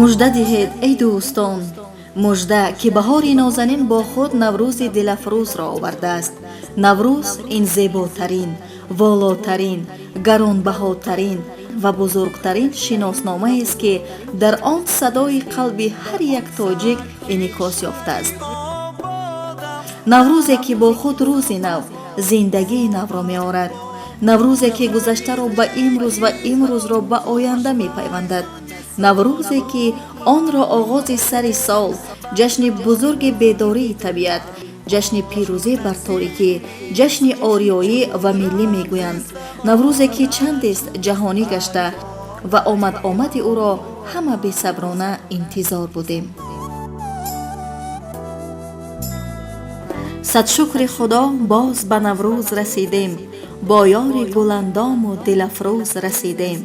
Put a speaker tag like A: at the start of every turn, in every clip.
A: Мужда диҳед, эй дӯстон, мужда, ки баҳори нозанин бо худ Наврӯзи дилафрӯзро овардааст. Наврӯз ин зеботарин, волотарин, гаронбаҳотарин ва бузургтарин шиносномаест, ки дар он садои қалби ҳар як тоҷик инъикос ёфтааст. Наврӯзе, ки бо худ рӯзи нав, зиндагии навро меорад. Наврӯзе, ки гузаштаро ба имрӯз ва имрӯзро ба оянда мепайвандад. Наврӯзе, ки онро оғози сари сол, ҷашни бузурги бедории табиат, ҷашни пирӯзӣ бар торикӣ, ҷашни ориёӣ ва миллӣ мегӯянд. Наврӯзе, ки чандест ҷаҳонӣ гашта ва омад-омади ӯро ҳама бесаброна интизор будем. Сад шукри Худо, боз ба Наврӯз расидем, бо ёри гуландому дилафрӯз расидем.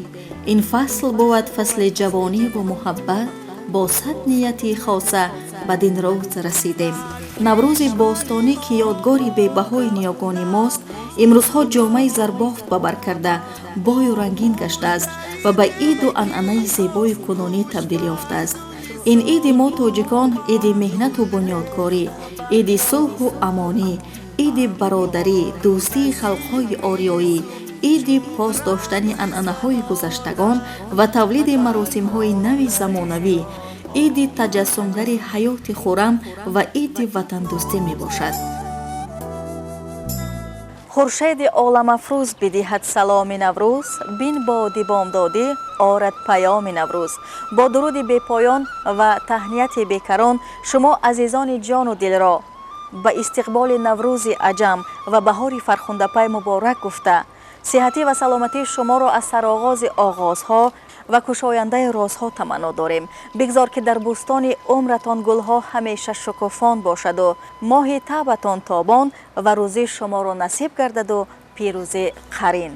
A: Ин фасл бувад фасли ҷавониву муҳаббат, бо сад нияти хоса бадин рӯз расидем. Наврӯзи бостонӣ, ки ёдгори бебаҳои ниёгони мост, имрӯзҳо ҷомаи зарбофт ба бар карда, бою рангин гаштааст ва ба иду анъанаи зебои кунунӣ табдил ёфтааст. Ин иди мо тоҷикон иди меҳнату бунёдкорӣ, иди сулҳу амонӣ, иди бародарӣ, дӯстии халқҳои ориёӣ, иди пос доштани анъанаҳои гузаштагон ва тавлиди маросимҳои нави замонавӣ, иди таҷассумгари ҳаёти хуррам ва иди ватандӯстӣ мебошад. Хуршеди оламафрӯз бидиҳад саломи Наврӯз, бин боди бомдодӣ орад паёми Наврӯз. Бо дуруди бепоён ва таҳнияти бекарон шумо азизони ҷону дилро ба истиқболи Наврӯзи аҷам ва баҳори фархундапай муборак гуфта, сиҳатӣ ва саломатии шуморо аз сароғози оғозҳо ва кушояндаи розҳо таманно дорем. Бигзор, ки дар бӯстони умратон гулҳо ҳамеша шукуфон бошаду моҳи табатон тобон ва рӯзии шуморо насиб гардаду пирӯзӣ қарин.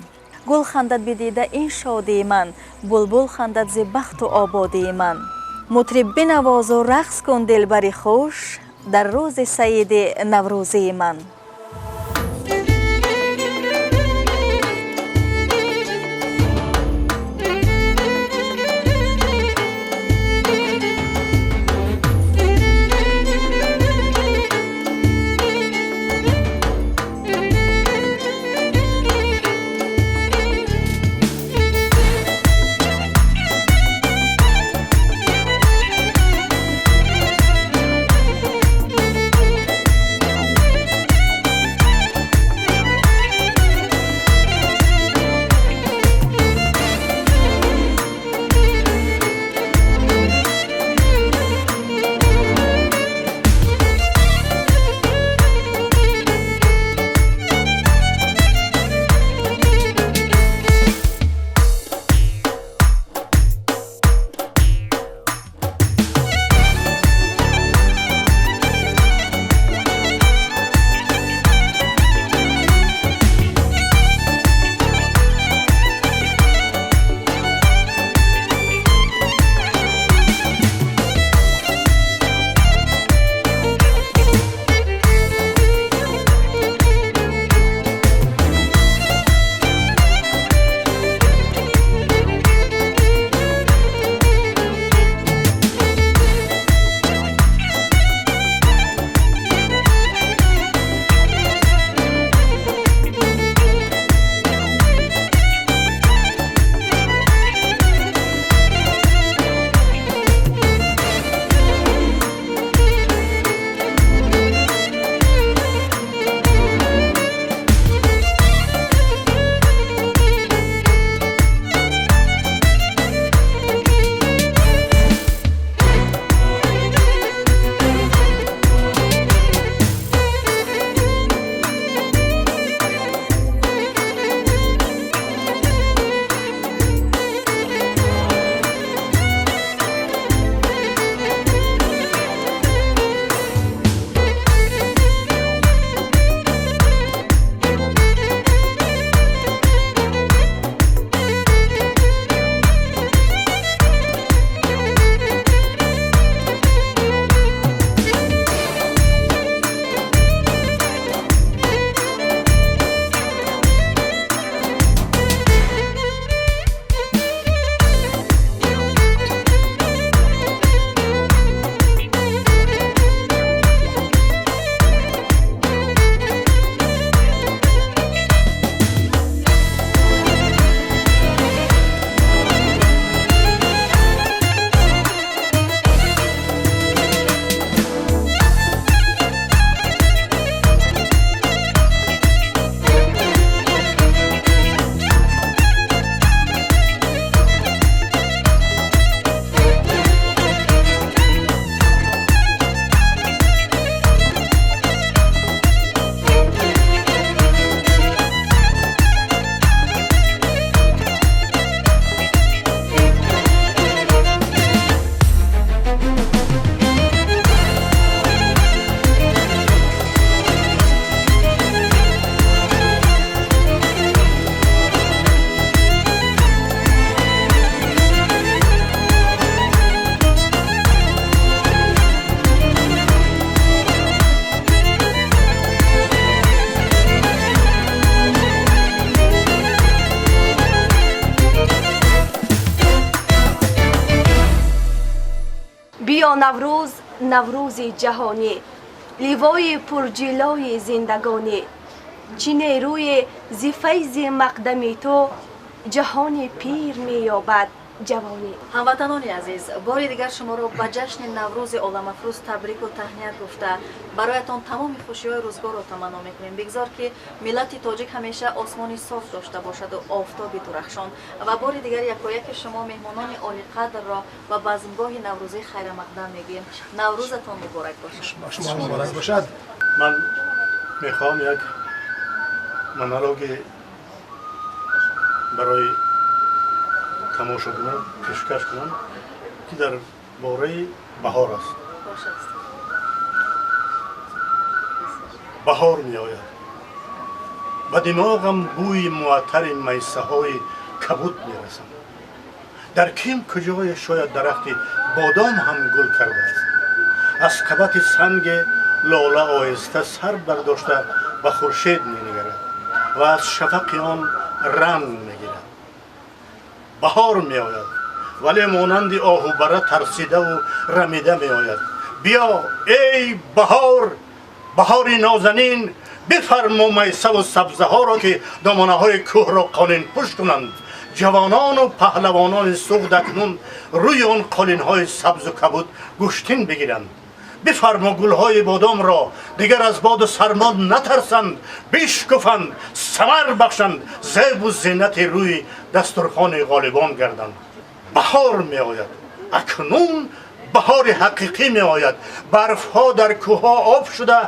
A: Гул хандад бидида ин шодии ман, булбул хандад зи бахту ободии ман. Мутриб бинавозу рақс кун, дилбари хуш, дар рӯзи саиди наврӯзии ман.
B: Биё Наврӯз, Наврӯзи ҷаҳонӣ, ливои пурҷилои зиндагонӣ. Чӣ нерӯе зи файзи мақдами ту ҷаҳони пир меёбад ҷавонӣ.
A: Ҳамватанони азиз, бори дигар шуморо ба ҷашни Наврӯзи оламафрӯз табрику таҳният гуфта, бароятон тамоми хушиҳои рӯзгорро таманно мекунем. Бигзор ки миллати тоҷик ҳамеша осмони соф дошта бошаду офтоби дурахшон. Ва бори дигар якояки шумо меҳмонони олиқадрро ба базмгоҳи наврӯзӣ хайрамақдам мегӯем. Наврӯзатон муборак бошад.
C: Шумо муборак бошад.
D: Ман мехоҳам як монологи барои тамошобинон пешкаш кунам, ки дар бораи баҳор аст. Баҳор меояд. Ба димоғам бӯи муаттари майсаҳои кабуд мерасад. Дар ким куҷое шояд дарахти бодом ҳам гул кардааст. Аз қабати санге лола оҳиста сар бардошта ба хуршед менигарад ва аз шафақи он ранг мегирад. Баҳор меояд, вале монанди оҳубара тарсидаву рамида меояд. Биё эй баҳор, баҳори нозанин, бифармо майсаву сабзаҳоро, ки домонаҳои кӯҳро қолинпӯш кунанд. Ҷавонону паҳлавонони суғд акнун рӯи он қолинҳои сабзу кабуд гӯштин бигиранд. Бифармо гулҳои бодомро дигар аз боду сармо натарсанд, бишкуфанд, самар бахшанд, зебу зинати рӯи дастурхони ғолибон гарданд. Баҳор меояд, акнун баҳори ҳақиқӣ меояд. Барфҳо дар кӯҳҳо об шуда,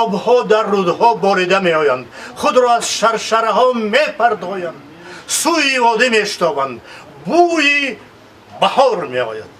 D: обҳо дар рӯдҳо борида меоянд, худро аз шаршараҳо мепардоянд, сӯи водӣ мештобанд. Бӯи баҳор меояд.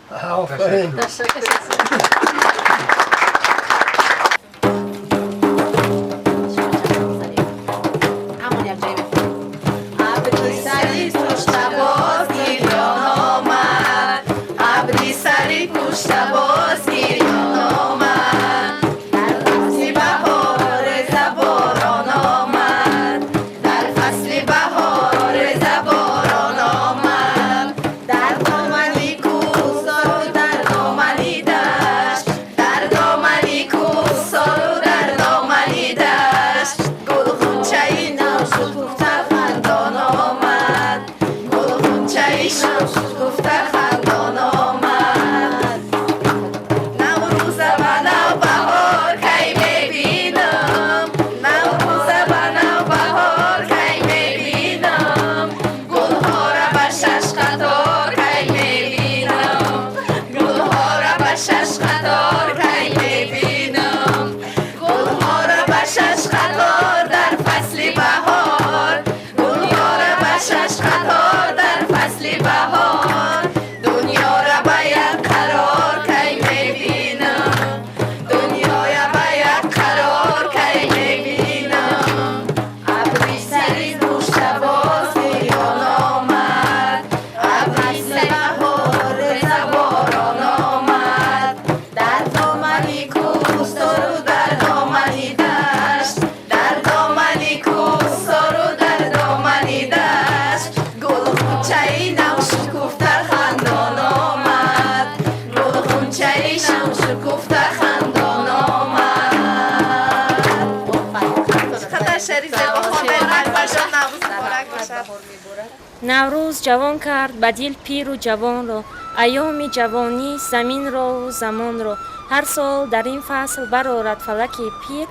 E: Наврӯз ҷавон кард ба дил пиру ҷавонро, айёми ҷавонӣ заминрову замонро. Ҳар сол дар ин фасл барорад фалаки пир,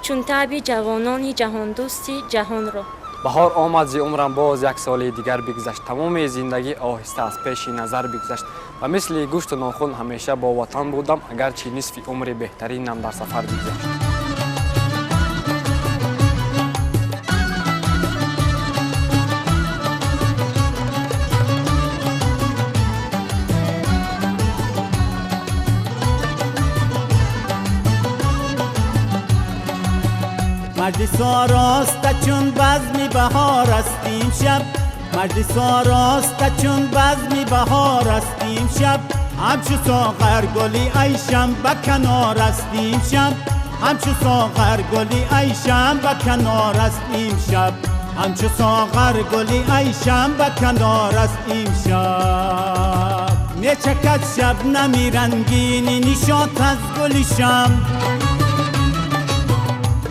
E: чун таби ҷавонони ҷаҳондӯсти ҷаҳонро.
F: Баҳор омад, зи умрам боз як соли дигар бигзашт. Тамоми зиндагӣ оҳиста аз пеши назар бигзашт. Ва мисли гӯшту нохун ҳамеша бо ватан будам, агарчи нисфи умри беҳтаринам дар сафар бигзашт.
G: مجلس آراسته چون بزم بهار است امشب، مجلس آراسته چون بزم بهار است امشب. همچو ساغر گلی عیشم به کنار است امشب، همچو ساغر گلی عیشم به کنار است امشب، همچو ساغر گلی عیشم به کنار است امشب. بچکت شبنمی رنگینی نشاط از گلشم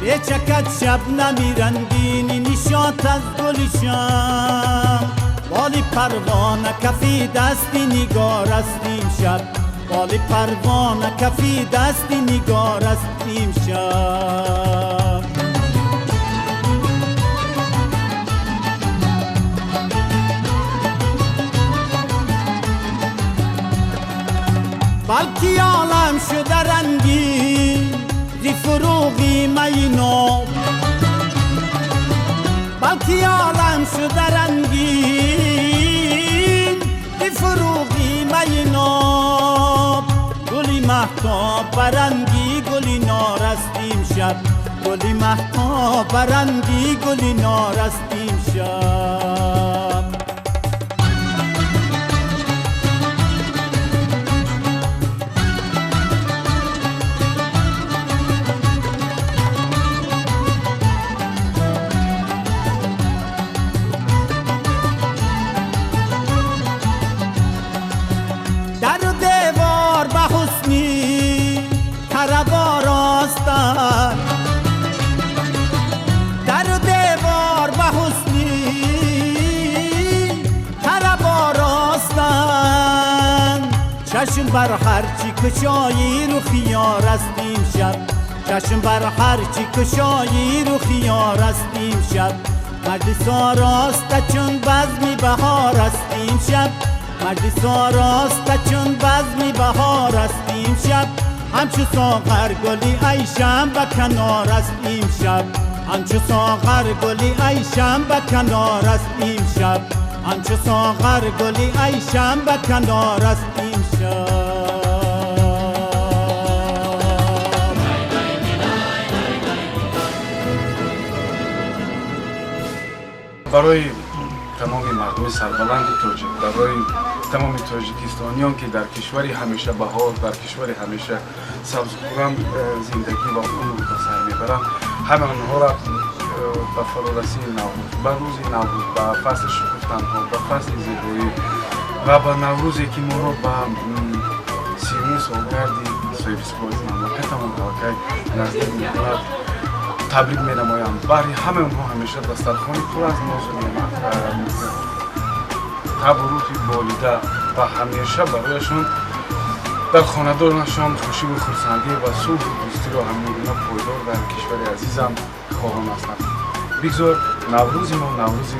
G: بچکت شبنمی رنگینی نشاط از گلشم بالی پروانه کفی دستی نگار است امشب بالی پروانه کفی دستی نگار است امشب بلکی عالم شده رنگی زی فروغی می ناب بلکی عالم شده رنگین زی فروغی می ناب گلی مهتاب برنگی گلی نار است امشب گلی مهتاب برنگی گلی نار است امشب در دیوار به حسنی طرب آراستند چشم بر هر چی کشایی رو خیار است امشب چشم بر هر چی کشایی رو خیار است امشب مجلس آراسته چون بزم بهار است امشب مجلس آراسته چون بزم بهار است امشب همچو ساغر گلی عیشم به کنار است امشب همچو ساغر گلی عیشم به کنار است امشب همچو ساغر گلی عیشم به کنار است امشب.
C: برای تمام مردم سربلند тоҷик, барои тамоми тоҷикистониён, ки дар кишвари ҳамеша баҳор, дар кишвари ҳамеша сабзхурам зиндагӣ ва умр ба сар мебаранд, ҳама онҳоро ба фарорасии Наврӯз, ба рӯзи Наврӯз, ба фасли шукуфтанҳо, ба фасли зебоӣ ва ба Наврӯзе, ки моро ба 30-умин солгарди соҳибистиқлолии мамлакатамон аллакай наздик мекунад, табрик менамоям. Баҳри ҳамаи онҳо ҳамеша дастархони пур аз нозу неъмат, табу рӯҳи болида ва ҳамеша барояшон дар хонадонашон хушиву хурсандӣ ва сулҳу дӯстиро ҳамин гуна пойдор дар кишвари азизам хоҳон ҳастам. Бигзор Наврӯзи мо Наврӯзи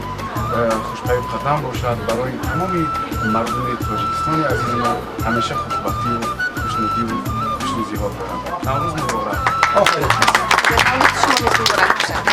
C: хушпаю қадам бошад барои тамоми мардуми Тоҷикистони азизи мо, ҳамеша хушбахтию хушнудиву хушнузиҳо дорам. Наврӯз муборак!
D: Офарин.
B: Шумо муборак бошад.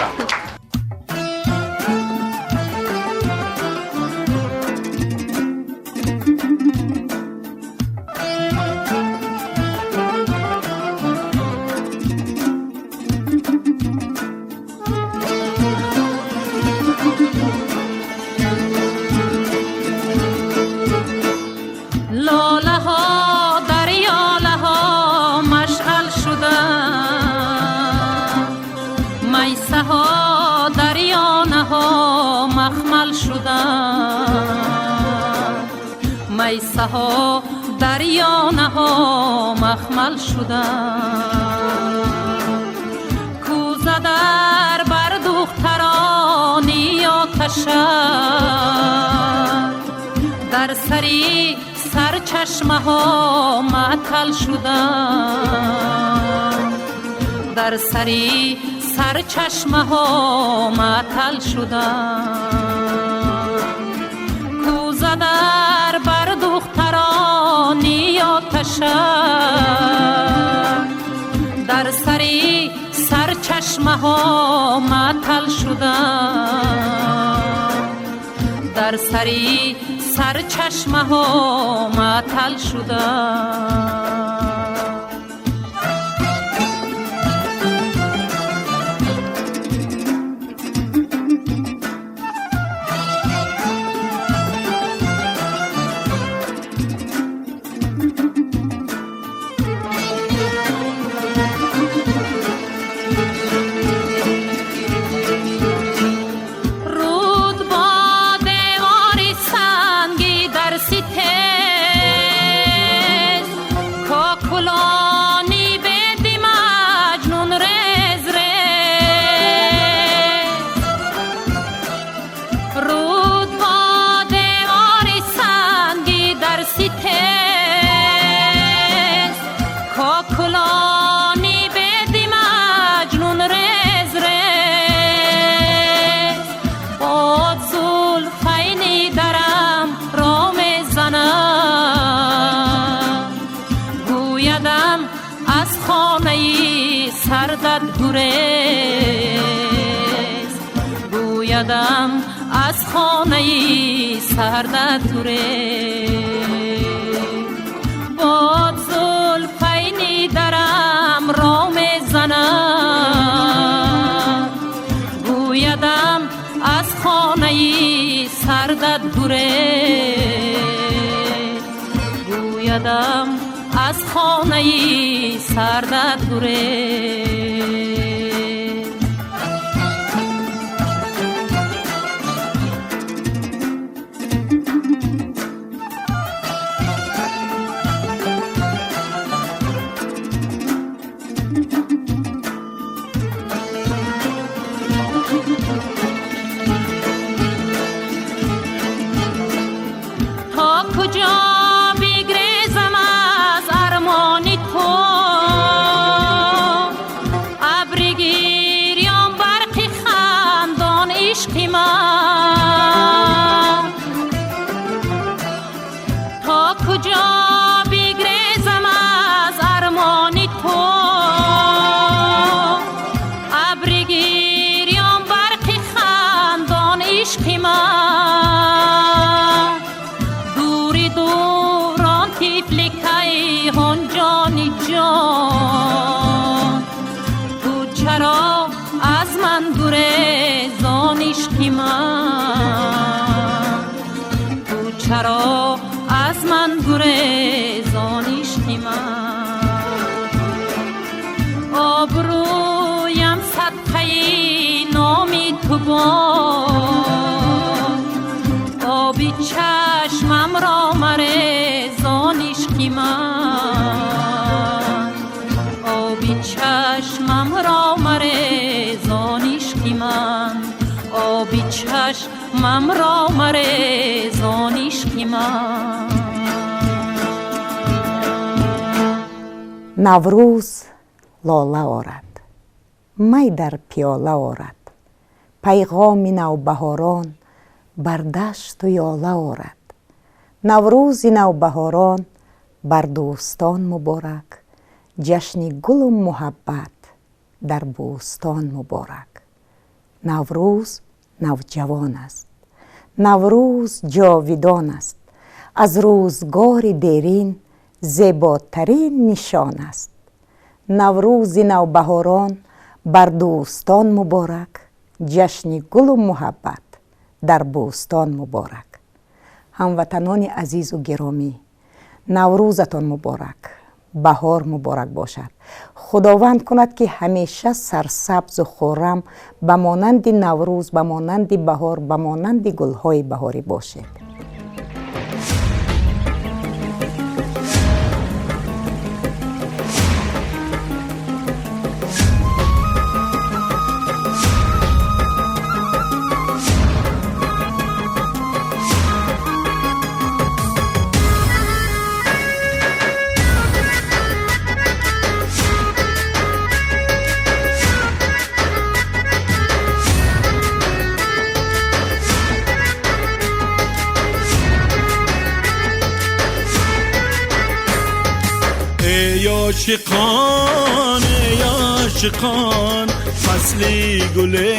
H: Майсаҳо дарёнаҳо махмал шуданд, кӯза дар бар духтарони оташа, дар сари сарчашмаҳо маътал шуданд, дар сари сарчашмаҳо маътал шуданд, кӯза дар бар духтарони оташа, дар сари сарчашмаҳо маътал шуданд, дар сари сарчашмаҳо маътал шуданд. сардат гурез, гӯядам аз хонаи сардат гурез. Бод зулфайни дарам ро мезанад, гӯядам аз хонаи сардат гурез, гӯядам аз хонаи сардат гурез. То куҷо бигрезам аз армони ту, абри гирён барқи хандон ишқи ман. То куҷо бигрезам аз армони ту, абри гирён барқи хандон ишқи ман. Дури дурон тифли кайҳон ҷони ҷон, ту чаро аз ман гурезон ишқи ман, ту чаро аз ман гурезон ишқи ман. Обрӯям садқаи номи ту бод, оби чашмамро марезон ишқи ман, оби чашмамро марезон ишқи ман, оби чашмамро марезон ишқи ман.
I: Наврӯз лола орад, май дар пиёла орад, пайғоми навбаҳорон бар дашту ёла орад. Наврӯзи навбаҳорон бар дӯстон муборак, ҷашни гулу муҳаббат дар бӯстон муборак. Наврӯз навҷавон аст, Наврӯз ҷовидон аст, аз рӯзгори дерин зеботарин нишон аст. Наврӯзи навбаҳорон бар дӯстон муборак, ҷашни гулу муҳаббат дар бӯстон муборак. Ҳамватанони азизу гиромӣ, Наврӯзатон муборак, баҳор муборак бошад. Худованд кунад, ки ҳамеша сарсабзу хуррам ба монанди Наврӯз, ба монанди баҳор, ба монанди гулҳои баҳорӣ бошед.
J: Эй ошиқон, эй ошиқон, фасли гуле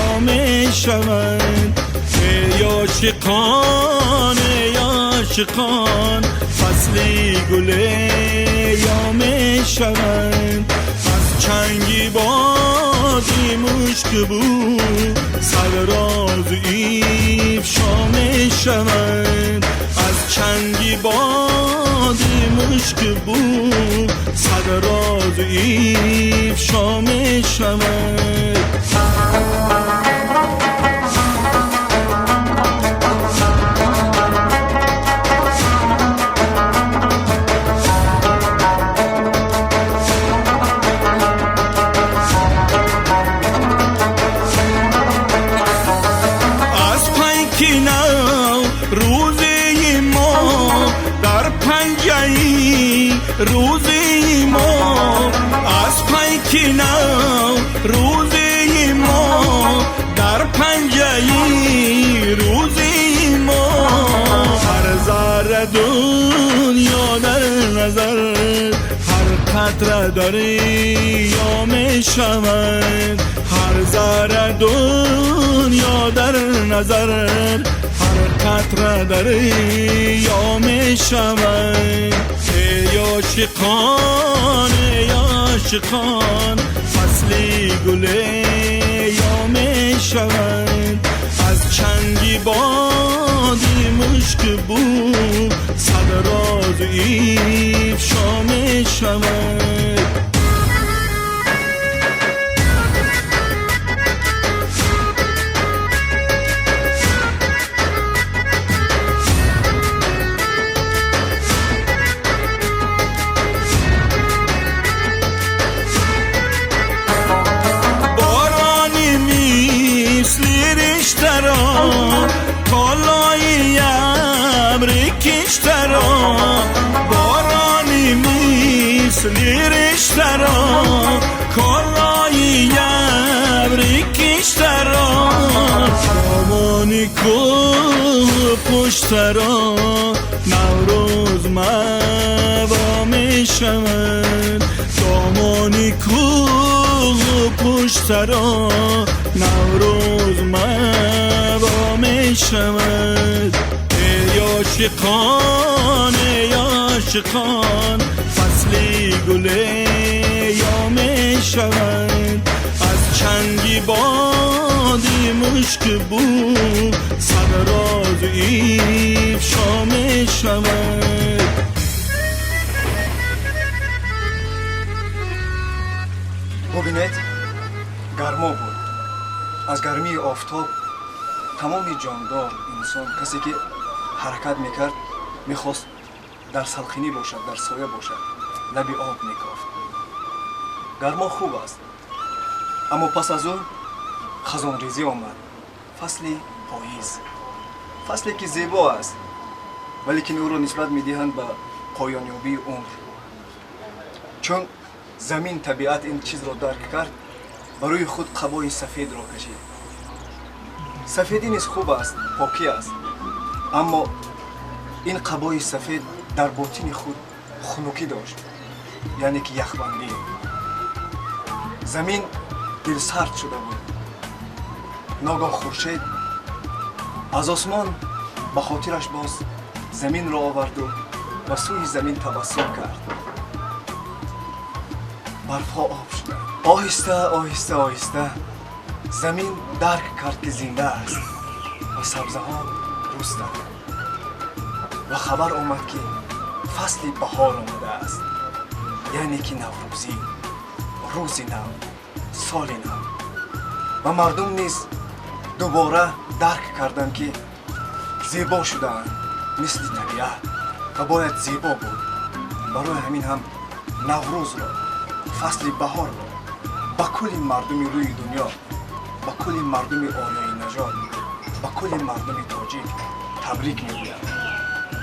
J: ё мешаванд. Эй ошиқон, эй ошиқон, фасли гуле ё мешаванд. Аз чанги боди мушкбу сад роз ифшо мешаванд. Аз чанги боди мушкбу сад роз ифшо мешаванд. Аз пайки нав рӯзии мо дар панҷаи рӯзии мо, аз пайки нав рӯзии мо дар панҷаи рӯзии мо. Ҳар зарра дунё дар назар, ҳар قطره دریا می شود، هر ذره دنیا در نظر، هر قطره دریا می شود. ای عاشقان، ای عاشقان، فصل گل یا می شود. از چنگی بادی مشک بو صد راز افشا می شود. بالای ابر کشته را، بارانی مثل رشته را، کالای ابر کشته را، دامان کوه پشت را نوروز موا می شود، دامان کوه پشت را نوروز موا می شود. ای عاشقان، ای عاشقان، فصل گل یا می شود. از چنگی بادی مشک بو صد راز افشا می شود.
K: ببینید گرما بود. از گرمی آفتاب تمام جاندار، انسان، کسی که حرکت میکرد میخواست در سلخینی باشد، در سایه باشد، لب آب میکافت. گرما خوب است، اما پس از او خزانریزی آمد. فصل پاییز، فصلی که زیبا است ولیکن او را نسبت میدهند به پایانیابی عمر. چون زمین، طبیعت این چیز را درک کرد، برای خود قبای سفید را کشید. سفیدی نیز خوب است، پاکی است، اما این قبای سفید در باطن خود خنکی داشت، یعنی که یخبندی. زمین دلسرد شده بود. ناگاه خورشید از آسمان به خاطرش باز زمین را آورد و به سوی زمین تبسم کرد. برفها آب شدند. آهسته آهسته آهسته زمین درک کرد که زنده است و سبزه ها رستند و خبر آمد که فصل بهار آمده است، یعنی که نوروزی، روز نو، سال نو. و مردم نیز دوباره درک کردند که زیبا شدند مثل طبیعت و باید زیبا بود. برای همین هم نوروز را، فصل بهار را به کل مردم روی دنیا، به کل مردم آریایی نژاد، به کل مردم تاجیک تبریک میگویم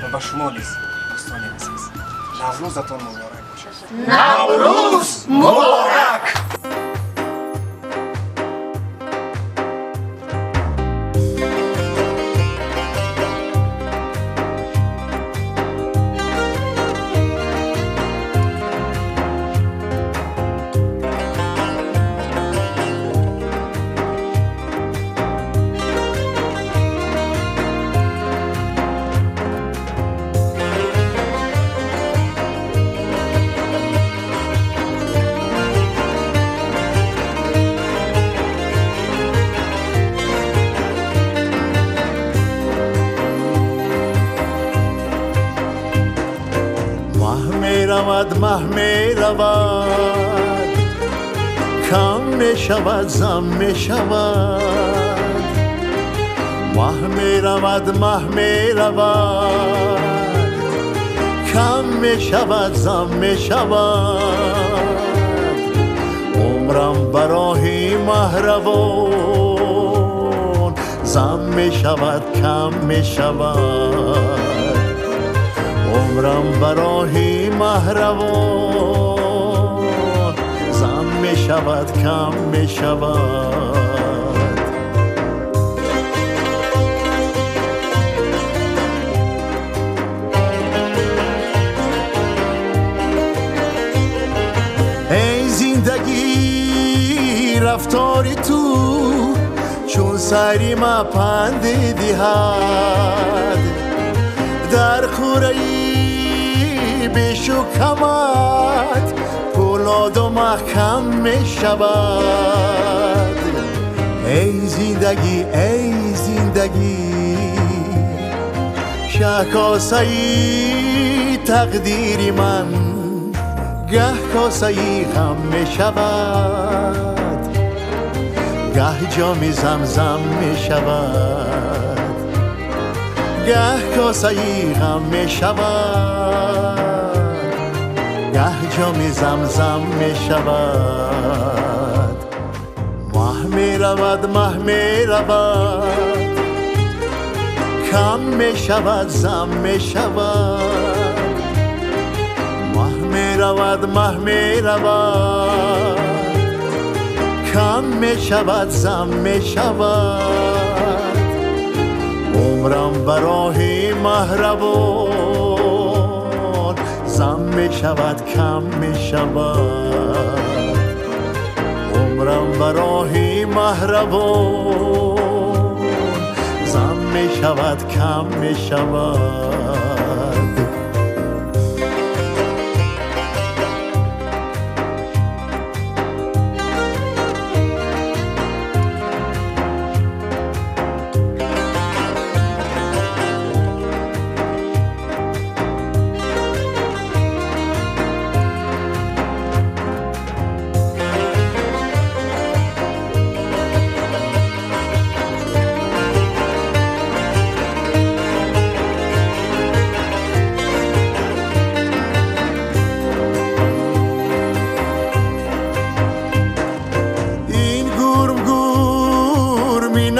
K: و به شما نیز دوستان عزیز، نوروزتان مبارک باشد.
L: نوروز مبارک.
D: مه می رود، کم می شود، زم می شود. مه می رود، مه می رود، کم می شود، زم می شود. عمرم براهی مهربان، زم می شود، کم می شود. عمرم براهی مهربان، زم می شود، کم می شود.
M: Зиндагӣ, рафтори ту чун сайри ма панде диҳад. Дар қурраи бешу камат пӯлоду маҳкам мешавад. Эй зиндагӣ, эй зиндагӣ, шаҳкосаи тақдири ман гаҳ косаи ғам мешавад, гаҳ ҷоми замзам мешавад, гаҳ косаи ғам мешавад, гаҳ ҷоми замзам мешавад. Маҳ меравад, маҳ меравад, кам мешавад, зам мешавад. Маҳ меравад, маҳ меравад, кам мешавад, зам мешавад. Умрам ба роҳи маҳравон зам мешавад, кам мешавад. Умрам ба роҳи маҳравон зам мешавад, кам мешавад.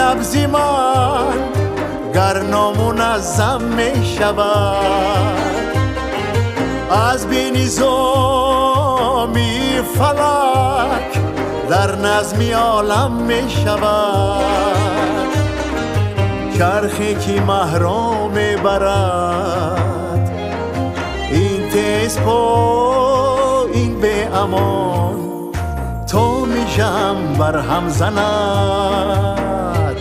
M: Набзи ман гар номуназзам мешавад, аз бенизоми фалак дар назми олам мешавад. Чархе ки маҳро мебарад, ин тезпо, ин беамон, то мижам барҳам занад,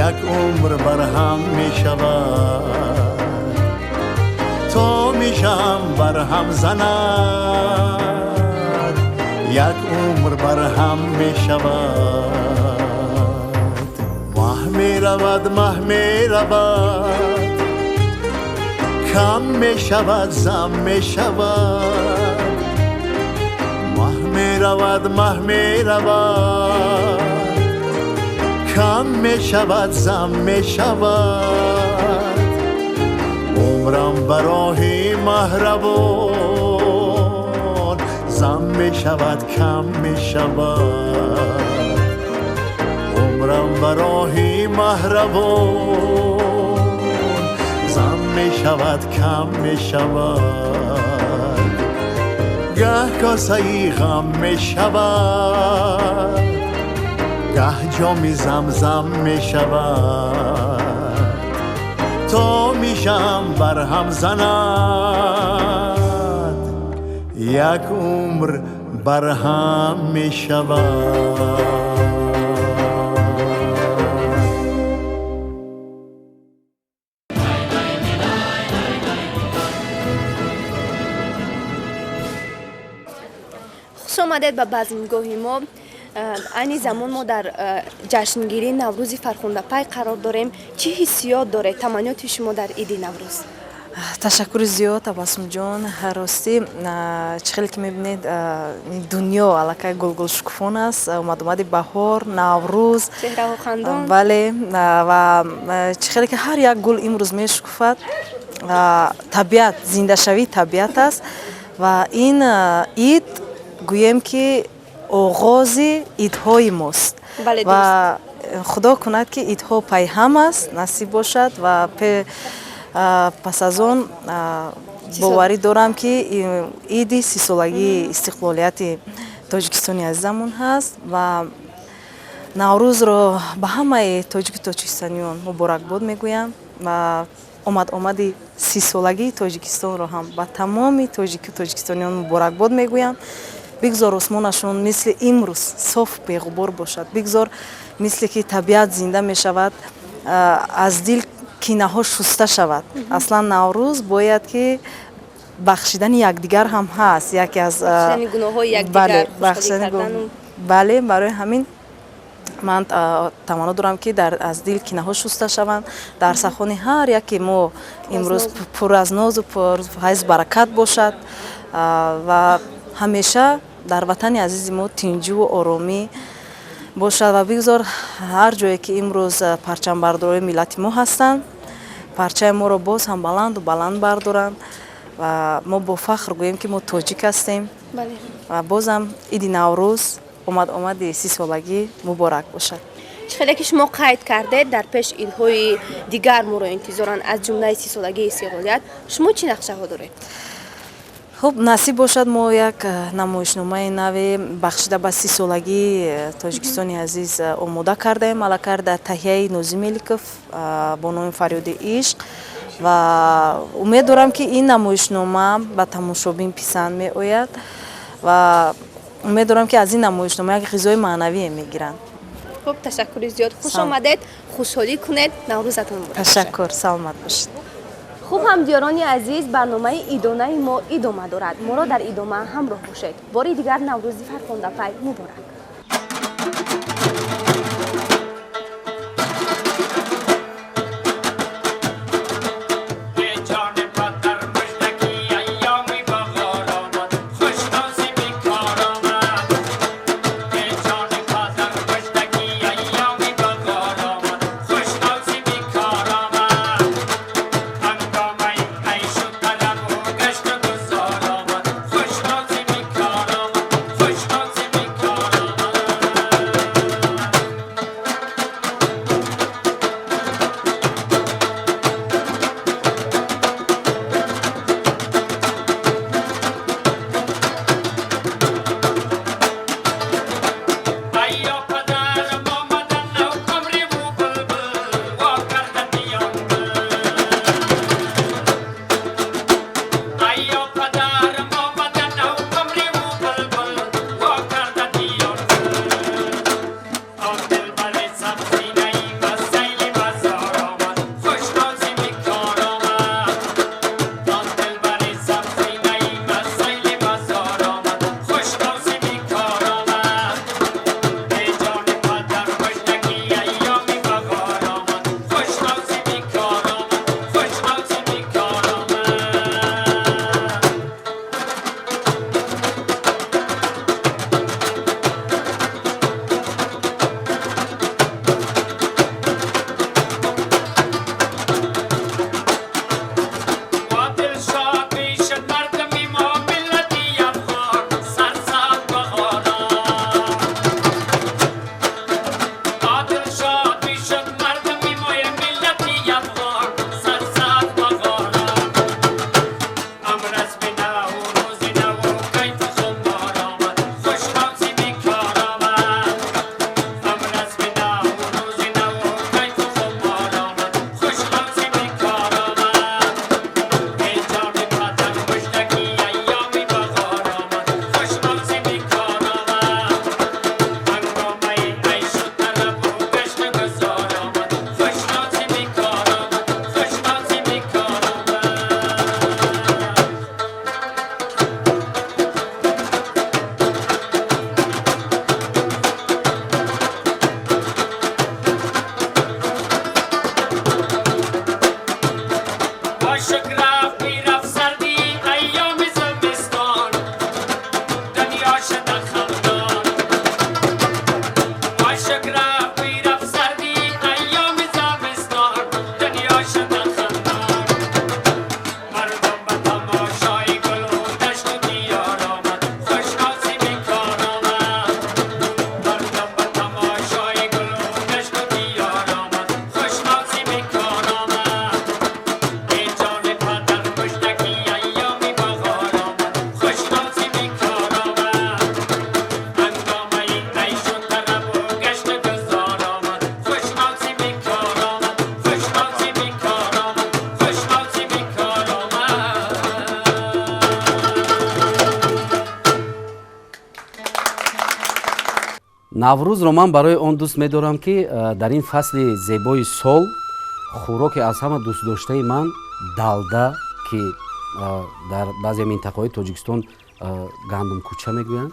M: як умр барҳам мешавад. То мижам барҳам занад, як умр барҳам мешавад. Маҳ меравад, маҳ меравад, кам мешавад, зам мешавад. Маҳ меравад, маҳ меравад, кам мешавад, зам мешавад. Умрам ба роҳи маҳравон зам мешавад, кам мешавад. Умрам ба роҳи маҳравон зам мешавад, кам мешавад. Гаҳ косаи ғам мешавад, гаҳ ҷоми замзам мешавад. То мижам барҳам занад, як умр барҳам мешавад.
B: Хуш омадед ба базмгоҳи мо. Айни замон мо дар ҷашнгирии Наврӯзи Фархундапай қарор дорем. Чӣ ҳиссиёт доред? Таманниёти шумо дар иди Наврӯз?
N: Ташаккури зиёд, Табассумҷон. Ростӣ, чӣ хеле ки мебинед, дунё аллакай гулгулшукуфон аст. Омадомади баҳор, Наврӯз,
B: чеҳраҳо хандон.
N: Бале, ва чӣ хеле ки ҳар як гул имрӯз мешукуфад, табиат, зиндашавии табиат аст. Ва ин ид гӯем ки оғози идҳои мост. Ва худо кунад ки идҳо пайҳам аст, насиб бошад ва пас аз он боварӣ дорам ки иди 30-солагии истиқлолияти Тоҷикистони азизамон ҳаст ва Наврӯзро ба ҳамаи тоҷику тоҷикистониён муборакбод мегӯям ва омад-омади 30-солагии Тоҷикистонро ҳам ба тамоми тоҷику тоҷикистониён муборакбод мегӯям. Бигзор осмонашон мисли имрӯз соф, беғубор бошад. Бигзор мисле ки табиат зинда мешавад, аз дил кинаҳо шуста шавад. Аслан Наврӯз бояд ки бахшидани якдигар ҳам ҳаст, яке аз бале. Барои ҳамин ман таманно дорам, ки аз дил кинаҳо шуста шаванд, дар сахони ҳар яке мо имрӯз пур аз нозу пур файзу баракат бошад ва ҳамеша дар ватани азизи мо тинҷуву оромӣ бошад. Ва бигзор ҳар ҷое ки имрӯз парчамбардорои миллати мо ҳастанд, парчаи моро боз ҳам баланду баланд бардоранд ва мо бо фахр гӯем, ки мо тоҷик ҳастем. Ва бозам иди Наврӯз, омад омади 30-солагӣ муборак бошад.
B: Чӣ хеле ки шумо қайд кардед, дар пеш идҳои дигар моро интизоранд, аз ҷумлаи 30-солагии истиқлолият. Шумо чӣ нақшаҳо доред?
N: Хуб, насиб бошад, мо як намоишномаи наве бахшида ба 30-солагии Тоҷикистони азиз омода кардаем, аллакай дар таҳияи Нозим Меликов, бо номи «Фарёди ишқ». Ва умед дорам, ки ин намоишнома ба тамошобин писанд меояд ва умед дорам, ки аз ин намоишнома як ғизои маънавие мегиранд.
B: Хуб, ташаккури зиёд, хуш омадед, хушҳолӣ кунед, Наврӯзатон муборак.
N: Ташаккур, саломат бошед.
B: Хуб, ҳамдиёрони азиз, барномаи идонаи мо идома дорад. Моро дар идома ҳамроҳ бошед. Бори дигар Наврӯзи фархундапай муборак.
O: Наврӯзро ман барои он дӯст медорам, ки дар ин фасли зебои сол хӯроке аз ҳама дӯстдоштаи ман далда, ки дар баъзе минтақаҳои Тоҷикистон гандумкӯча мегӯянд,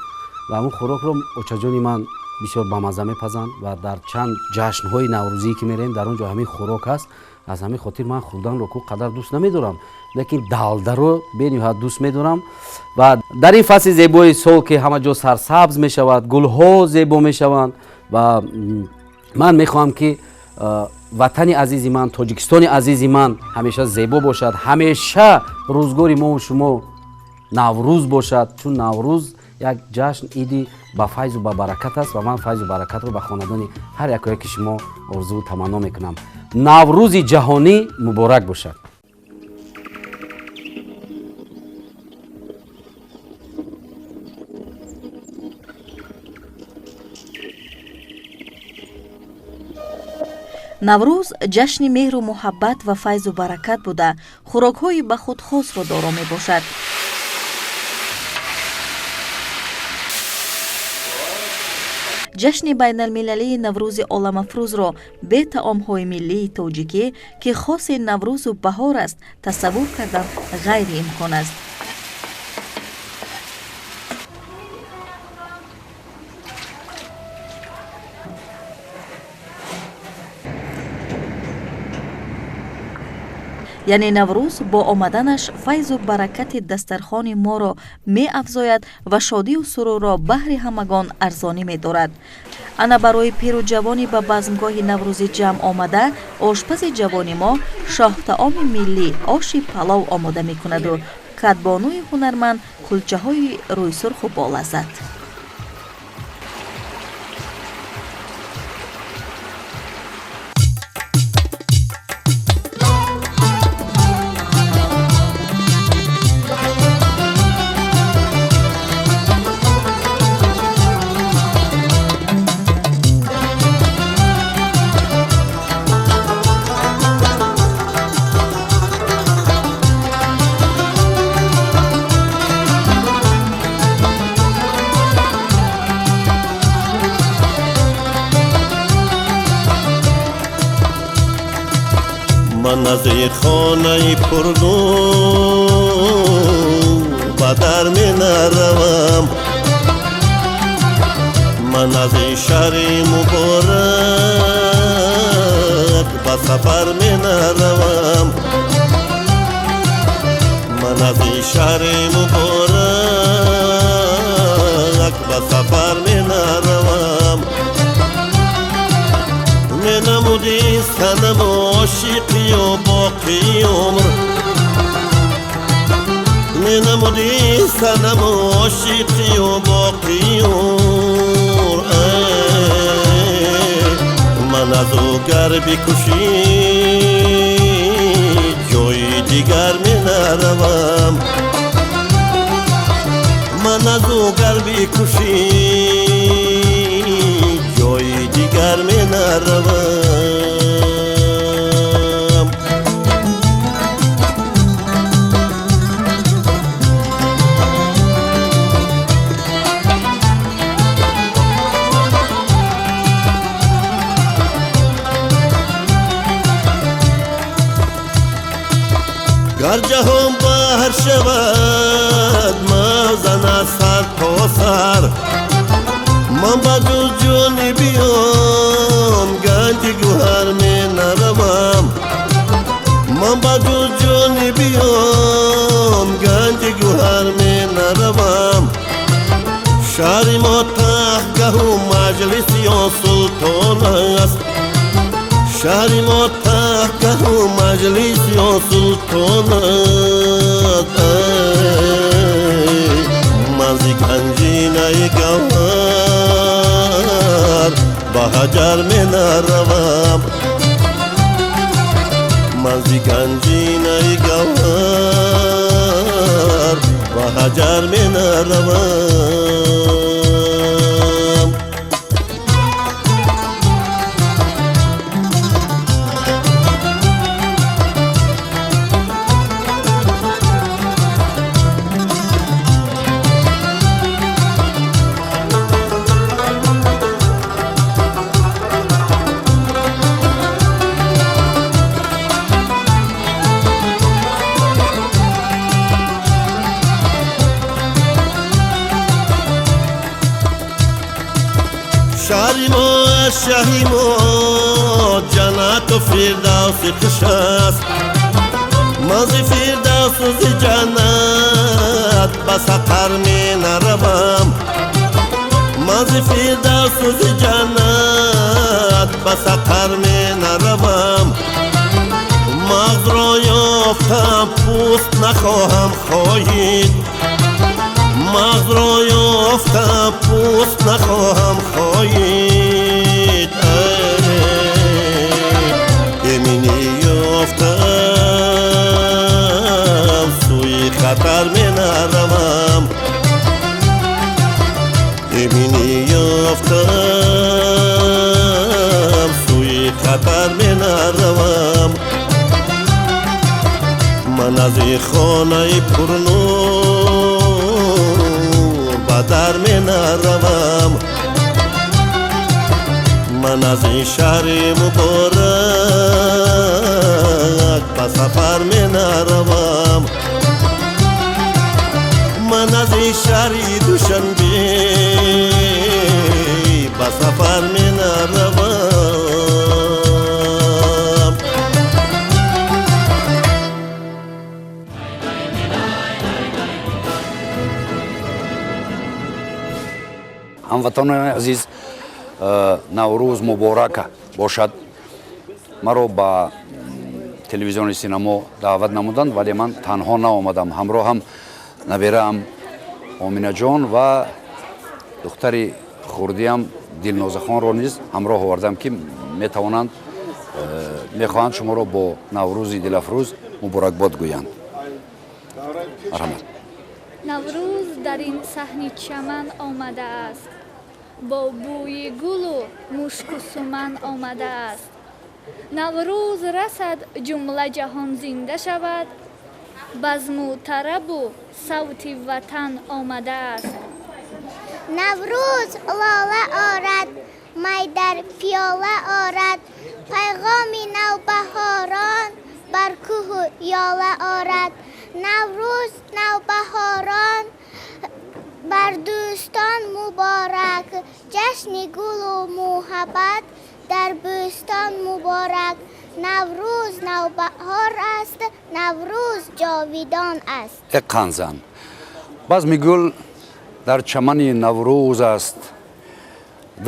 O: ва ҳамун хӯрокро очаҷони ман бисёр бамазза мепазанд ва дар чанд ҷашнҳои наврӯзие ки меравем, дар он ҷо ҳамин хӯрок ҳаст. Аз ҳамин хотир ман хӯрданро ку қадар дӯст намедорам, лекин далдаро бениҳоят дӯст медорам. Ва дар ин фасли зебои сол, ки ҳама ҷо сарсабз мешавад, гулҳо зебо мешаванд, ва ман мехоҳам, ки ватани азизи ман, Тоҷикистони азизи ман ҳамеша зебо бошад, ҳамеша рӯзгори мову шумо Наврӯз бошад, чун Наврӯз як ҷашн, иди ба файзу ба баракат аст ва ман файзу баракатро ба хонадони ҳар якояки шумо орзуву таманно мекунам. Наврӯзи ҷаҳонӣ муборак бошад.
A: Наврӯз ҷашни меҳру муҳаббат ва файзу баракат буда, хӯрокҳои ба худ хосро доро мебошад. Ҷашни байналмилалии Наврӯзи оламафрӯзро бе таомҳои миллии тоҷикӣ, ки хоси Наврӯзу баҳор аст, тасаввур кардан ғайриимкон аст. Яъне Наврӯз бо омаданаш файзу баракати дастархони моро меафзояд ва шодию сурурро баҳри ҳамагон арзонӣ медорад. Ана барои пиру ҷавони ба базмгоҳи наврӯзӣ ҷамъ омада, ошпази ҷавони мо шоҳтаоми миллӣ оши палов омода мекунаду кадбонуи ҳунарманд кулчаҳои рӯйсурху болаззат.
P: Ман аз хонаи пургул ба дар менаравам, ман аз шаҳри муборак ба сафар менаравам, ман аз шаҳри муборак ба сафар менаравам. Менамуди санам ошиқию боқи умр, менамуди санам ошиқию боқи умр. Ман аз ӯ гар бикушӣ ҷои дигар менаравам, ман аз ӯ гар бикушӣ ҷои дигар менаравам. Гар ҷаҳон баҳр шавад мавзан аз сар то сар, ман ба ҷуз ҷониби он ганҷи гӯҳар менаравам, ман ба ҷуз ҷониби он ганҷи гӯҳар менаравам. Шаҳри мо тахтгаҳу маҷлиси он султон аст, шаҳри мо тахтгаҳу маҷлиси он султон аст. Ман зи ганҷинаи гавҳар ба ҳаҷар менаравам, ман зи ганҷинаи гавҳар ба ҳаҷар менаравам. Шаҳри мо аз шаҳри мо ҷаннату фирдавси хуш аст. Ман зи фирдавсу зи ҷаннат ба сақар менаравам. Ман зи фирдавсу зи ҷаннат ба сақар менаравам. Мағзро ёфтам, пӯст нахоҳам хоҳид. Мағзро ёфтам, пӯст нахоҳам хоҳид. Эминӣ ёфтам, сӯи хатар менаравам. Эминӣ ёфтам, сӯи хатар менаравам. Ман аз ин хонаи пурнур ба дар менаравам. Ман аз ин шаҳри муборак ба сафар менаравам. Ман аз ин шаҳри Душанбе ба сафар менаравам.
Q: Ҳамватанони азиз, Наврӯз муборака бошад. Маро ба телевизиони Синамо даъват намуданд, вале ман танҳо наомадам. Ҳамроҳам набераам Оминаҷон ва духтари хурдиам Дилнозахонро низ ҳамроҳ овардам, ки метавонанд, мехоҳанд шуморо бо Наврӯзи дилафрӯз муборакбод гӯянд. Марҳамат.
R: Наврӯз дар ин саҳни чаман омадааст, бо бӯи гулу мушку суман омадааст. Наврӯз расад, ҷумла ҷаҳон зинда шавад, базму тарабу савти ватан омадааст.
S: Наврӯз лола орад, май дар пиёла орад, пайғоми навбаҳорон бар кӯҳу ёла орад. Наврӯз навбаҳорон бар дӯстон муборак, ҷашни гулу муҳаббат дар бӯстон муборак. Наврӯз навбаҳор аст, Наврӯз ҷовидон аст.
Q: Э қанзан, базми гул дар чамани Наврӯз аст,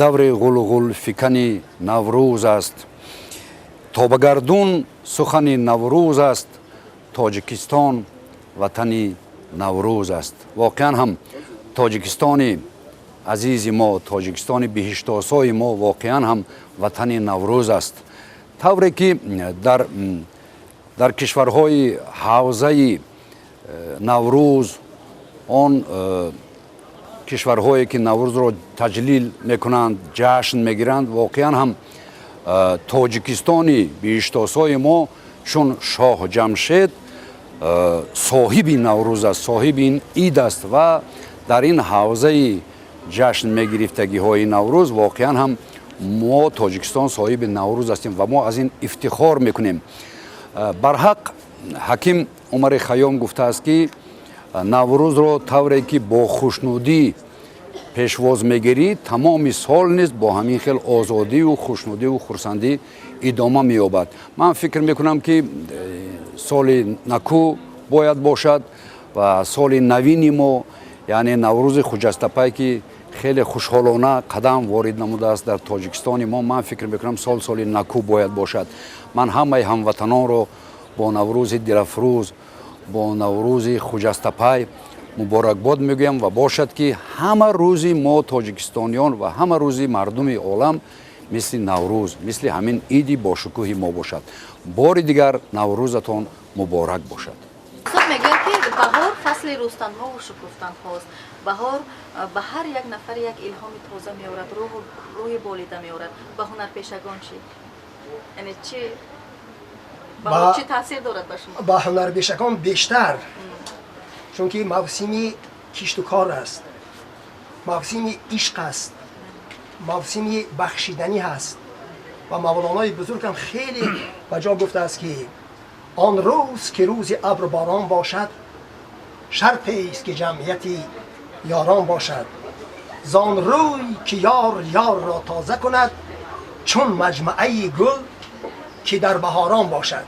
Q: даври ғулғулфикани Наврӯз аст, то ба гардун сухани Наврӯз аст, Тоҷикистон ватани Наврӯз аст. Воқеан ҳам Тоҷикистони азизи мо, Тоҷикистони биҳиштосои мо воқеан ҳам ватани Наврӯз аст. Тавре ки дар кишварҳои ҳавзаи Наврӯз, он кишварҳое ки Наврӯзро таҷлил мекунанд, ҷашн мегиранд, воқеан ҳам Тоҷикистони биҳиштосои мо чун шоҳ Ҷамшед соҳиби Наврӯз аст, соҳиби ин ид аст ва дар ин ҳавзаи ҷашн мегирифтагиҳои Наврӯз воқеан ҳам мо Тоҷикистон соҳиби Наврӯз ҳастем ва мо аз ин ифтихор мекунем. Барҳақ ҳаким Умари Хайём гуфтааст, ки Наврӯзро тавре ки бо хушнудӣ пешвоз мегирӣ, тамоми сол низ бо ҳамин хел озодиву хушнудиву хурсандӣ идома меёбад. Ман фикр мекунам, ки соли накӯ бояд бошад ва соли навини мо, яъне Наврӯзи хуҷастапай, ки хеле хушҳолона қадам ворид намудааст дар Тоҷикистони мо, ман фикр мекунам сол соли накӯ бояд бошад. Ман ҳамаи ҳамватанонро бо Наврӯзи дилафрӯз, бо Наврӯзи хуҷастапай муборакбод мегӯям ва бошад, ки ҳама рӯзи мо тоҷикистониён ва ҳама рӯзи мардуми олам мисли Наврӯз, мисли ҳамин иди бошукӯҳи мо бошад. Бори дигар Наврӯзатон муборак бошад.
A: Мегӯянд, ки баҳор фасли рустанҳову шукуфтанҳост. Баҳор ба ҳар як нафар як илҳоми тоза меорад, рӯҳи болида меорад. Ба ҳунарпешагон чӣ? Яъне чи баҳор чӣ таъсир дорад ба шумо?
T: Ба ҳунарпешагон бештар, чунки мавсими кишту кор аст, мавсими ишқ аст, мавсими бахшиданӣ ҳаст. Ва Мавлонои бузургам хеле ба ҷо гуфтааст, ки он рӯз ки рӯзи абру борон бошад, шартест ки ҷамъияти ёрон бошад. Зон рӯй ки ёр ёрро тоза кунад, чун маҷмӯаи гул ки дар баҳорон бошад.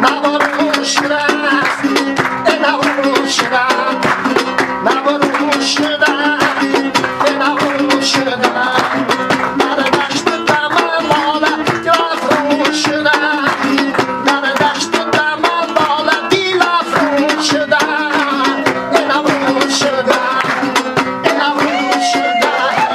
T: Наврӯз шудааст, Наврӯз шудааст, Наврӯз шудааст, Наврӯз шудааст. Дар дашти даман лола дилафрӯз шудааст. Дар дашти даман лола дилафрӯз шудааст. Наврӯз шудааст, Наврӯз шудааст.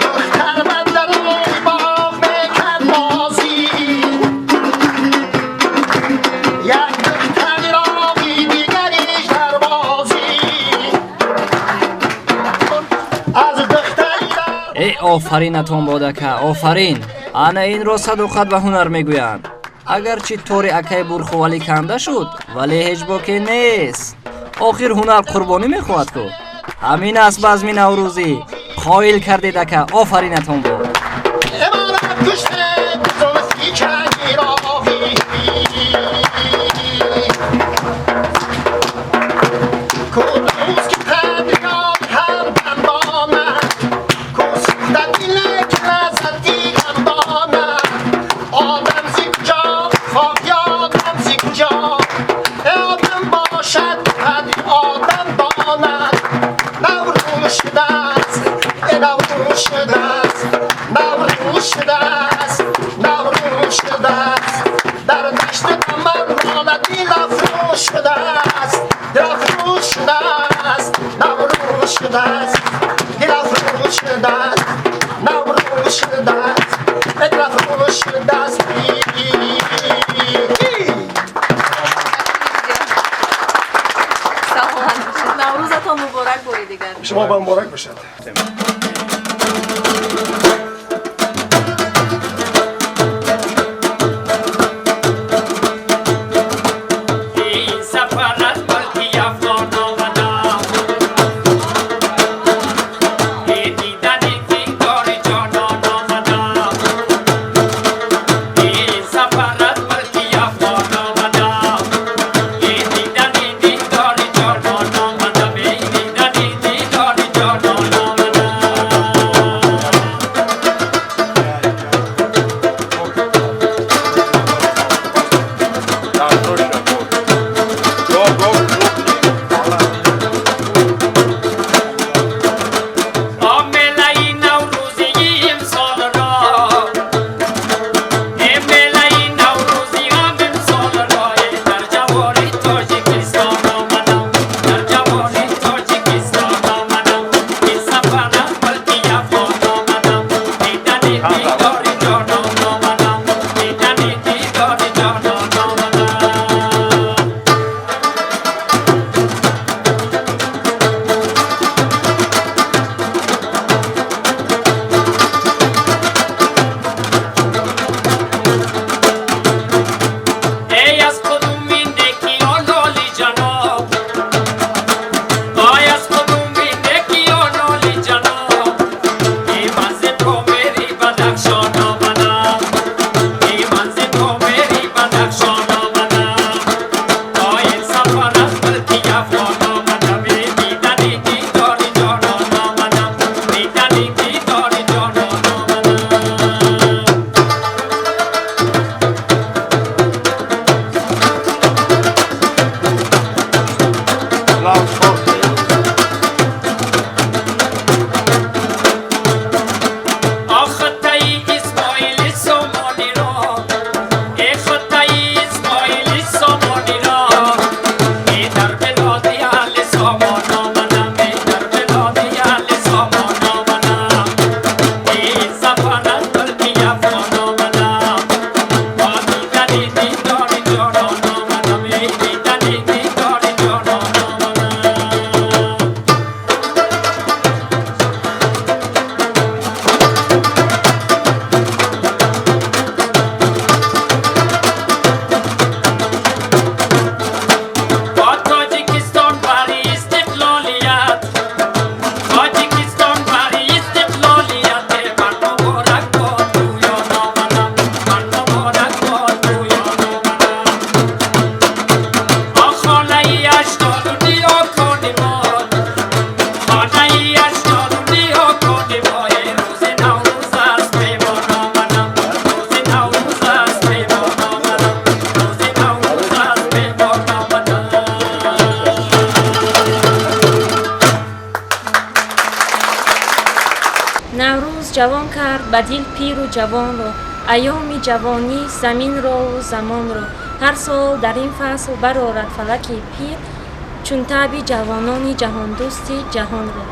T: Духтар ба даруни боғ мекард бозӣ, як духтари роғи дигариш дар бозӣ. Аз духтари
U: Э, офаринатон бод, ака, офарин! Ана инро садоқат ба ҳунар мегӯянд. Агарчи тори акаи Бурхувалӣ канда шуд, вале ҳеҷ боке нест. Охир ҳунар қурбонӣ мехоҳад ку. Ҳамин аст базми наврӯзӣ. Қоил кардед, ака, офаринатон бод.
L: Амонат куште зулфи чанги роғи. Кудуз ки қадриён ҳам дандонад, ку сӯхта диле ки лаззати ғамдонад. Одам зи куҷо, хоки одам зи куҷо, одам бошад қадри одам донад. Наврӯз шудааст, Наврӯз шудааст, Наврӯз шудааст, Наврӯз шудааст. Дар дашти даман лола дилафрӯз шудааст, дилафрӯз шудааст, Наврӯз шудааст, дилафрӯз шудааст, Наврӯз шудааст, дилафрӯз шудааст.
A: Саломат бошед. Наврӯзатон муборак бори дигар.
T: Шумо ба муборак бошад.
V: Ин сафар аз мулки афғон омадам, дидани дидори ҷонон омадам. Ин сафар аз мулки афғон омадам, дидани дидори ҷонон омадам, дидани дидори ҷонон омадам.
E: ба дил пиру ҷавонро, айёми ҷавонӣ заминрову замонро. Ҳар сол дар ин фасл барорад фалаки пир, чун таби ҷавонони ҷаҳондӯсти ҷаҳонро.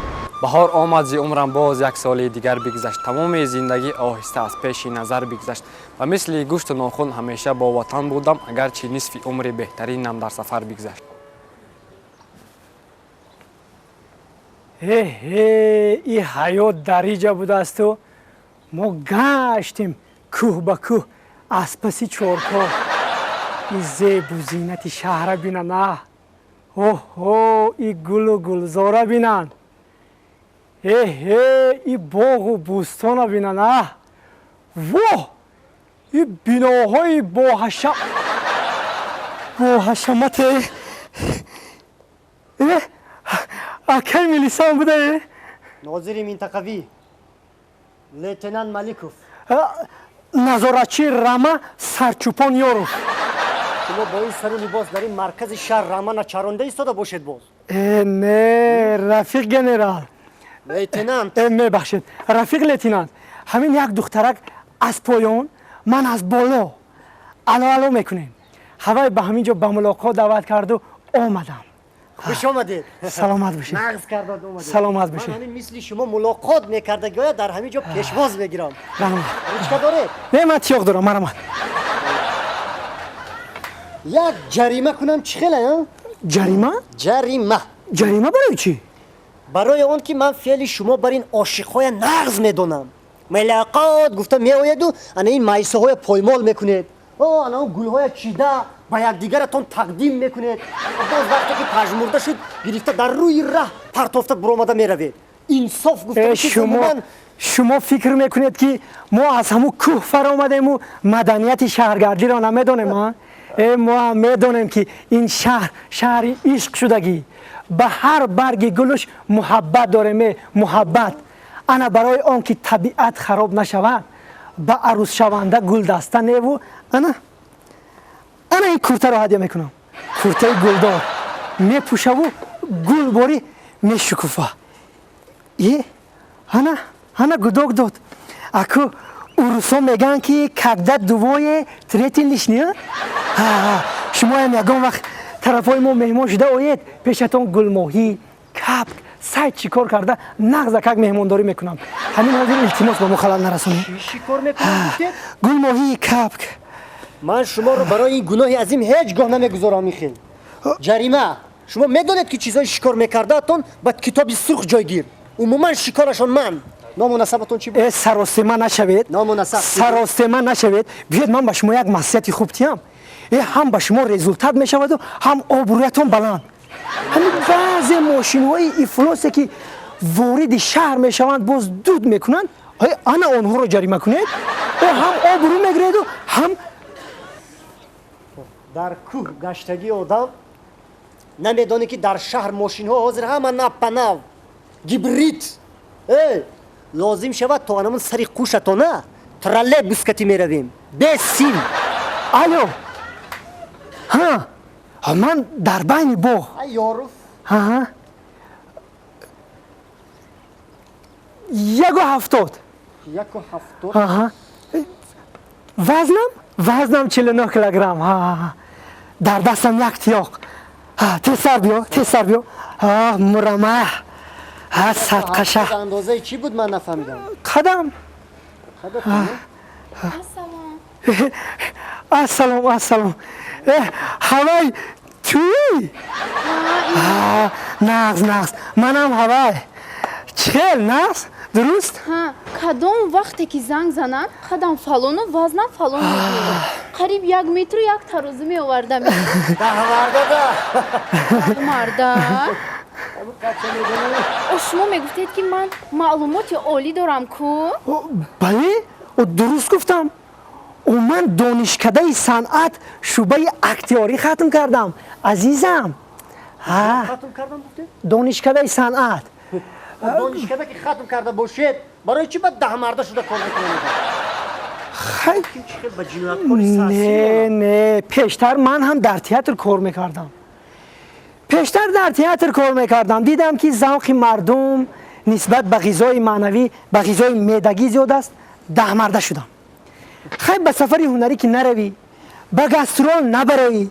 F: Баҳор омад, зи умрам боз як соли дигар бигзашт. Тамоми зиндагӣ оҳиста аз пеши назар бигзашт. Ва мисли гӯшту нохун ҳамеша бо ватан будам, агарчи нисфи умри беҳтаринам дар сафар бигзашт.
W: Эҳе, и ҳаёт дариҷа будаасту мо гаштем кӯҳ ба кӯҳ аз паси чорпоҳ. И зебу зинати шаҳра бинан, аҳ, оҳо, и гулу гулзора бинанд. Эҳе, и боғу бӯстона бинан, аҳ, воҳ, и биноҳои боҳашамате. Э, акай милисан будае?
X: Нозири минтақавӣ лейтенант Маликов.
W: Назоратчии рама Сарчӯпон Ёров.
X: Шумо бо ин сару либос дар ин маркази шаҳр рама начаронда истода бошед боз?
W: Э, не, рафиқ генерал.
X: Лейтенант.
W: Э, мебахшед, рафиқ лейтенант. Ҳамин як духтарак аз поён, ман аз боло ало ало мекунем. Ҳавай ба ҳамин ҷо ба мулоқот даъват карду омадам.
X: Хуш омадед.
W: Саломат бошед.
X: Нағз кардад омадед.
W: Саломат бошед.
X: Ман ҳамин мисли шумо мулоқот мекардагиҳоя дар ҳамин ҷо пешвоз мегирам.
W: Раҳмат.
X: Ручка доред?
W: Не, ман тиёқ дорам, марамат.
X: Як ҷарима кунам чӣ хеле, а?
W: Ҷарима?
X: Ҷарима.
W: Ҷарима барои чӣ?
X: Барои он ки ман феъли шумо бар ин ошиқҳоя нағз медонам. Мулоқот гуфта меоеду ана ин майсаҳоя поймол мекунед. О, ана он гулҳоя чида ба якдигаратон тақдим мекунед. Боз вақте ки пажмурда шуд, гирифта дар рӯи раҳ партофта буромада меравед. Инсоф гуфта
W: Э,
X: чиз умуман.
W: Шумо фикр мекунед, ки мо аз ҳамун кӯҳ фаромадему маданияти шаҳргардиро намедонем, а? Э, мо ҳам медонем, ки ин шаҳр шаҳри ишқ шудагӣ, ба ҳар барги гулуш муҳаббат дорем. Э, муҳаббат. Ана барои он ки табиат хароб нашавад, ба арӯзшаванда гулдаста неву, ана ин куртаро ҳадя мекунам. Куртаи гулдор мепӯшаву гулборӣ мешукуфа. Е, ана гудок дод. Аку урусо мегӯянд, ки когда двое, третий лишний. Шумоям ягон вақт тарафҳои мо меҳмон шуда оед, пешатон гулмоҳӣ, капк, сайд чӣ кор карда, нағзакак меҳмондорӣ мекунам. Ҳамин ҳозир, илтимос, ба мо халал нарасонед.
X: Чӣ кор мекунам гуфтед?
W: Гулмоҳии капк.
X: Ман шуморо барои ин гуноҳи азим ҳеҷ гоҳ намегузорам. Ин хел ҷарима. Шумо медонед, ки чизҳои шикор мекардаатон ба китоби сурх ҷойгир, умуман шикорашон ман. Ному насабатон чӣ буд?
W: Э, саросема нашавед.
X: Ному насаб?
W: Саросема нашавед. Биёед, ман ба шумо як маслиҳати хуб диҳам. Э, ҳам ба шумо результат мешаваду, ҳам обрӯятон баланд. Ҳамин баъзе мошинҳои ифлосе, ки вориди шаҳр мешаванд, боз дуд мекунанд, э, ана онҳоро ҷарима кунед. Э, ҳам обрӯ мегиреду, ҳам
X: Дар кӯҳ гаштагии одам намедонӣ, ки дар шаҳр мошинҳо ҳозир ҳама напанав гибрид. Э, лозим шавад, то анамун сари қӯшатона троллейбус кати меравем, бесим.
W: Алло, ҳа, ман дар байни боғ.
X: Ёров.
W: Ҳа, 1,70.
X: 1,70.
W: Аҳа. Вазнам 49 килограмм. Дар дастам як тиёқ. Тезтар биё, тезтар биё, мурама, садқаша.
X: Андозаи чӣ буд, ман нафаҳмидам.
W: Қадам. Ассалом, ассалом. Ҳавай туи? Нағз, нағз, манам ҳавай. Чӣ хел, нағз, дуруст?
Y: Кадом вақте ки занг зананд, қадам фалону вазнам фалон мегӯяд. Қариб як метру як тарозу меоварда.
X: Даҳмардада.
Y: Марда. О, шумо мегуфтед, ки ман маълумоти олӣ дорам ку?
W: Бале, дуруст гуфтам. Ман донишкадаи санъат, шӯъбаи актёрӣ хатм кардам, азизам. Донишкадаи санъат.
X: Донишкада ки хатм карда бошед, барои чӣ ба даҳмарда шуда кор мекунед?
W: Не, не, пештар ман ҳам дар театр кор мекардам. Пештар дар театр кор мекардам, дидам, ки завқи мардум нисбат ба ғизои маънавӣ, ба ғизои меъдагӣ зиёд аст. Даҳмарда шудам. Хай, ба сафари ҳунарӣ ки наравӣ, ба гастрол набароӣ,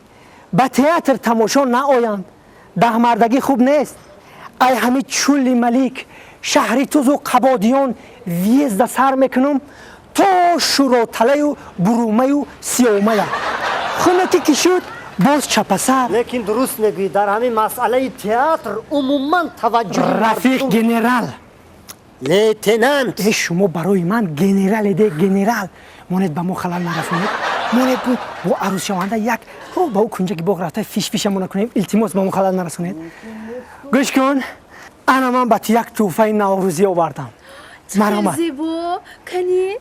W: ба театр тамошо наоянд, даҳмардагӣ хуб нест. Ай ҳами Чулли Малик, шаҳри Тузу Қабодиён въезда сар мекунам то Шӯроталаю Бурумаю Сиёмая. Хунакӣ ки шуд, боз Чапасар.
X: Лекин дуруст мегӯӣ, дар ҳамин масъалаи театр умуман таваҷҷӯҳи
W: Рафиқ генерал.
X: Лейтенант.
W: Э, шумо барои ман генераледе, генерал. Монед, ба мо халал нарасонед. Монед, бо арӯсшаванда як ба ӯ кунҷаки боғ рафта фишфишамона кунем. Илтимос, ба мо халал нарасонед. Гӯш кун, ана ман ба ту як тӯҳфаи наврӯзӣ овардам. Марҳамат.
Y: Зебо, кани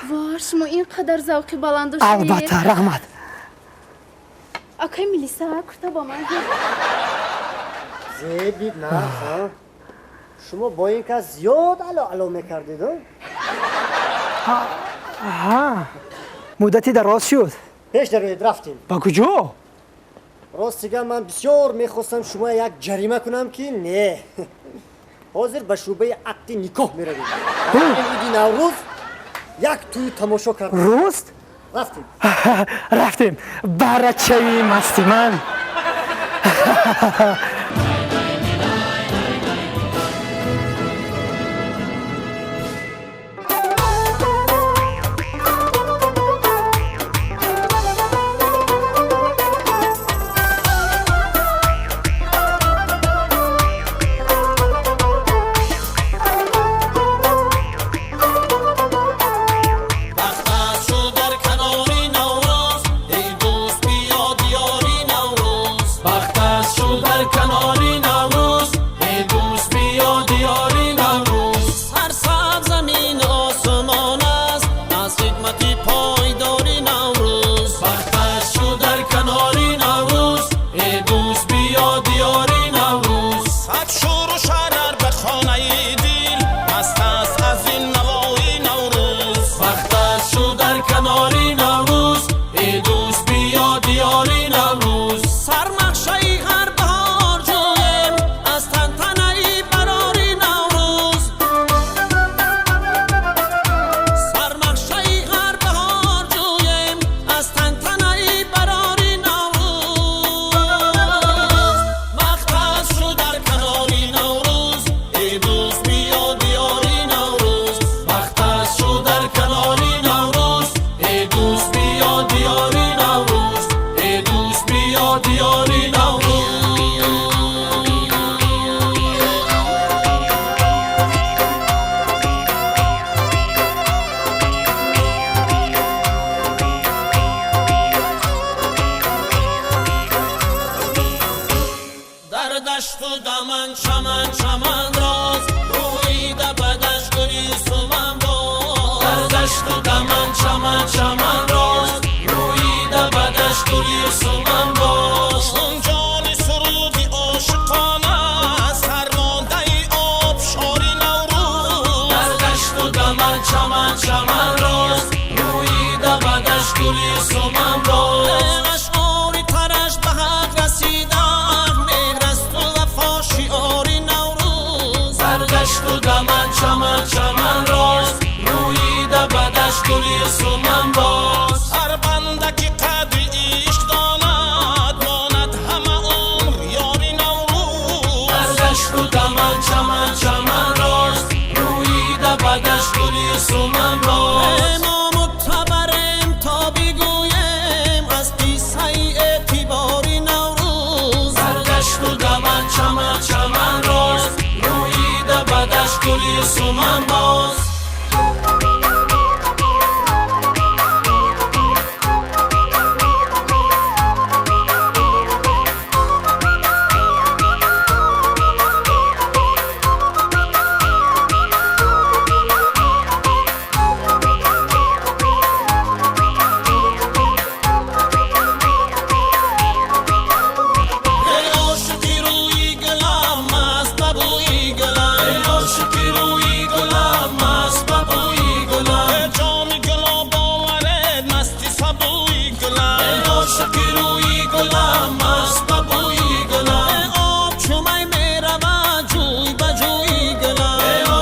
Y: ва шумо ин қадар завқи баланд доштед.
W: Албатта, раҳмат.
Y: Акай милиса, курта ба ман.
X: Зебид на, шумо бо ин кас зиёд ало ало мекардед?
W: Ҳа, муддати дароз шуд.
X: Пеш дароед, рафтем.
W: Ба куҷо?
X: Ростига, ман бисёр мехостам шумо як ҷарима кунам, ки не. Ҳозир ба шӯъбаи ақди никоҳ меравем. Иди Наврӯз як тӯю тамошо кардем.
W: Рост.
X: Рафтем.
W: Рафтем, барачаи масти ман.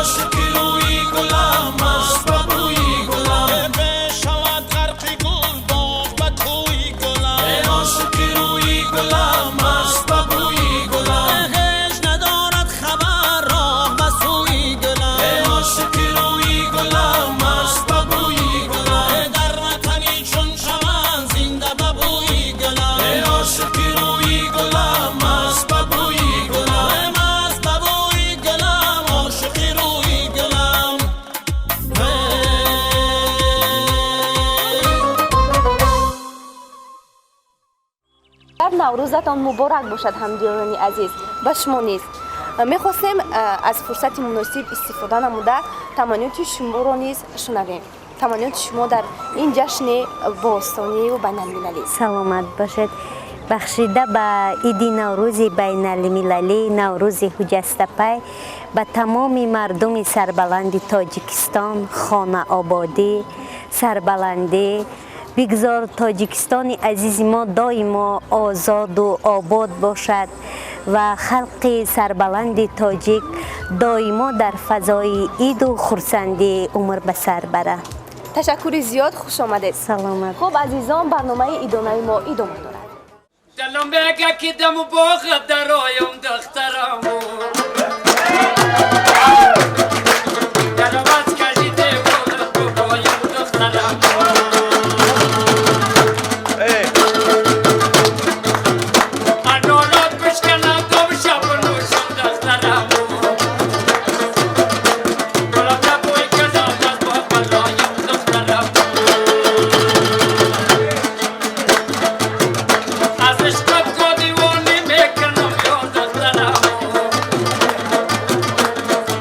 V: Ошиқи рӯи гулам, маст ба бӯи.
B: Дигар Наврӯзатон муборак бошад, ҳамдиёрони азиз, ба шумо низ. Мехостем аз фурсати муносиб истифода намуда таманниёти шуморо низ шунавем, таманниёти шумо дар ин ҷашни бостонию байналмилалӣ.
C: Саломат бошед. Бахшида ба иди Наврӯзи байналмилалӣ, Наврӯзи ҳуҷастапай, ба тамоми мардуми сарбаланди Тоҷикистон хонаободӣ, сарбаландӣ. Бигзор Тоҷикистони азизи мо доимо озоду обод бошад ва халқи сарбаланди тоҷик доимо дар фазои иду хурсандӣ умр ба сар барад.
B: Ташаккури зиёд, хуш омадед.
C: Саломат.
B: Хуб, азизон, барномаи идонаи мо идома дорад.
V: Дилам мега ки даму боғ дароям, духтараму. Дилам аз кажиде бобоям, духтараму. Анорот бишканам, дом шаб нӯшам, духтараму. Гулота бӯй кунам, аз боғ балоям, духтараму. Аз ишқат девонӣ мекунам, ё духтараму.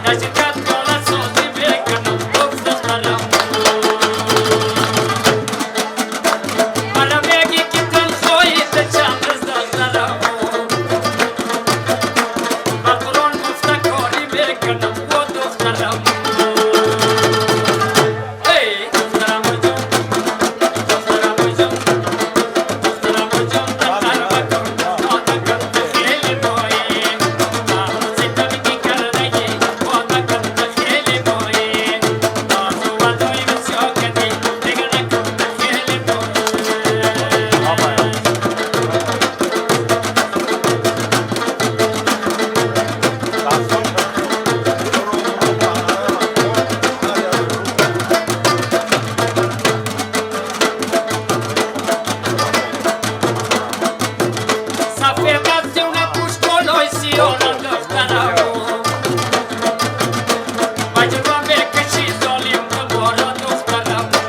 V: Наҷикат гола созӣ мекунам, духтараму. Мана мегӣ ки танхои ту чанд рӯз, духтараму. Ба Қуръон гуфта корӣ мекунам, о духтараму. Эй, духтараму ҷон, духтараму ҷон, духтараму ҷон, дастар бакун, ода кун, ту хеле боӣ. Ситами ки кардагӣ, ода кун, ту хеле боӣ. Нозу вадои бисёр кардӣ, дигар накун, ту хеле боӣ. Сафед аз юна пӯш болои сиёҳ, духтараму. Ба ҷилва мекашӣ золим дубора, духтараму.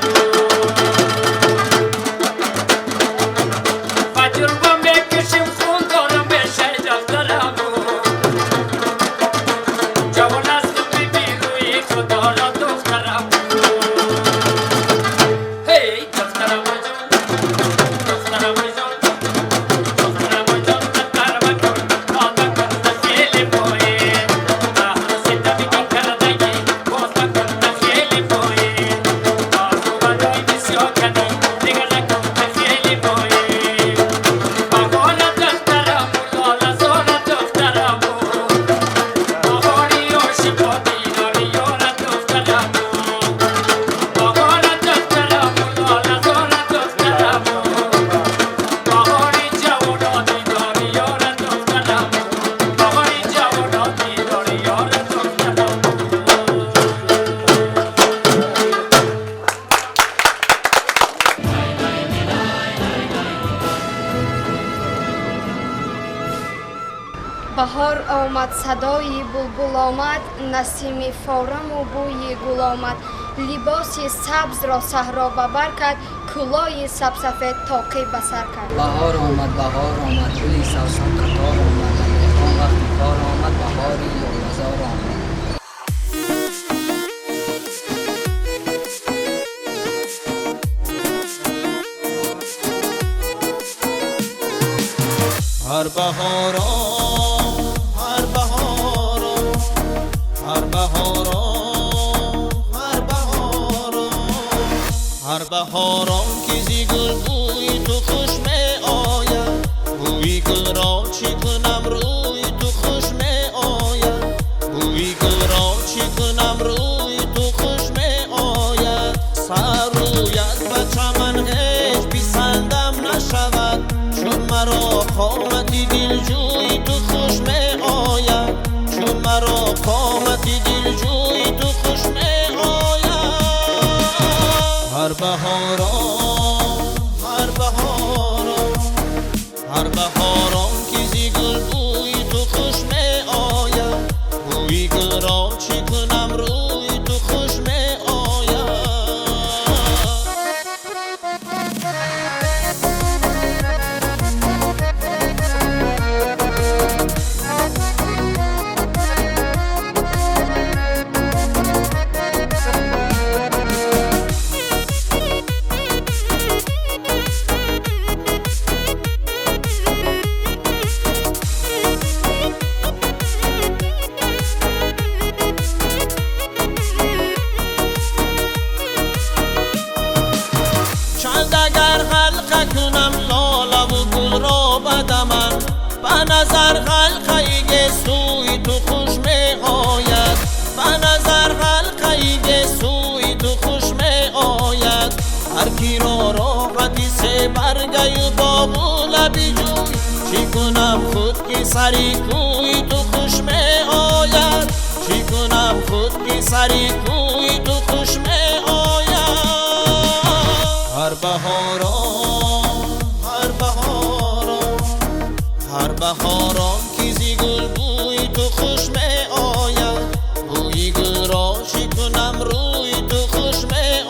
V: Ба ҷилва мекашим, хун дорам мешай, духтараму. Ҷавон асту биби рӯи худоро, духтараму. Ҳей, духтараму ҷон, духтараму ҷон, духтараму ҷон, дастар бакун, ода кун, ту хеле боӣ. Аҳру ситами ки кардагӣ, боз бакун, ту хеле боӣ. Нозу вадои бисёр кардӣ, дигар накун, ту хеле боӣ. Баҳора духтараму, лолазора духтараму. Баҳори ошиқо дидори ёра, духтараму. Баҳора духтараму, лолазора духтараму. Баҳори ҷавоно дидори ёра, духтараму. Баҳори ҷавоно дидори ёра, духтараму.
G: Баҳор омад, садои булбул омад, насими фораму бӯи гул омад. Либоси сабзро саҳро ба бар кард, кӯлои сабсафед тоқӣ ба сар кард.
H: Баҳор омад, баҳор омад, гули савсан қатор омад, деҳқон вақти кор омад, баҳори лолазор омад.
I: Ҳар баҳором, ҳар баҳором, ҳар баҳором, ҳар баҳором, ҳар баҳором ки зи гул бӯи ту хуш меояд, бӯи гулро чӣ кунам, рӯи ту хуш меояд, бӯи гулро чӣ кунам, рӯи ту хуш меояд. Сар рӯят ба чаман ҳеҷ писандам нашавад, чун маро қомати дилҷӯи ту хуш меояд, чун маро қомати дилҷӯи ту хуш меояд. Ҳар баҳором, ҳар баҳором, ҳар баҳором ки зи гул бӯи ту хуш меояд, бӯи гулро чӣ кунам, рӯи ту хуш меояд. назар ҳалқаи гесӯи ту хуш меояд, ба назар ҳалқаи гесӯи ту хуш меояд. Ҳар киро роҳати себаргаю боғу лаби ҷӯй, чӣ кунам худ ки сари кӯи ту хуш меояд, чӣ кунам худ ки сари кӯи ту хуш меояд. Ҳар баҳорон, ҳар баҳорон, ҳар баҳорон ки зи гул бӯи ту хуш меояд, бӯи гулро чӣ кунам рӯи ту хуш меояд.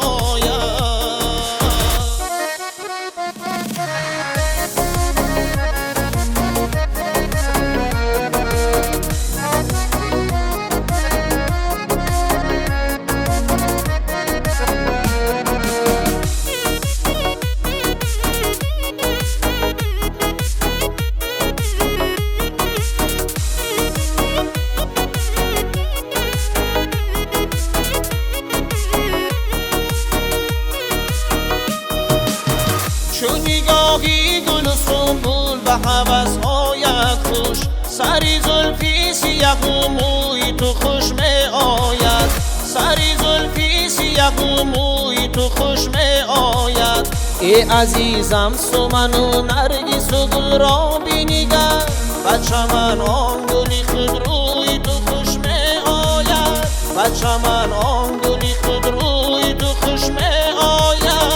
I: Чун нигоҳи гулу сумбул ба ҳавас ояд хуш, сари зулфи сияҳу мӯи ту хуш меояд, сари зулфи сияҳу мӯи ту хуш меояд. Э азизам, суману наргису гулро бинигар, ба чаман он гули худ рӯи ту хуш меояд, ба чаман он гули худ рӯи ту хуш меояд.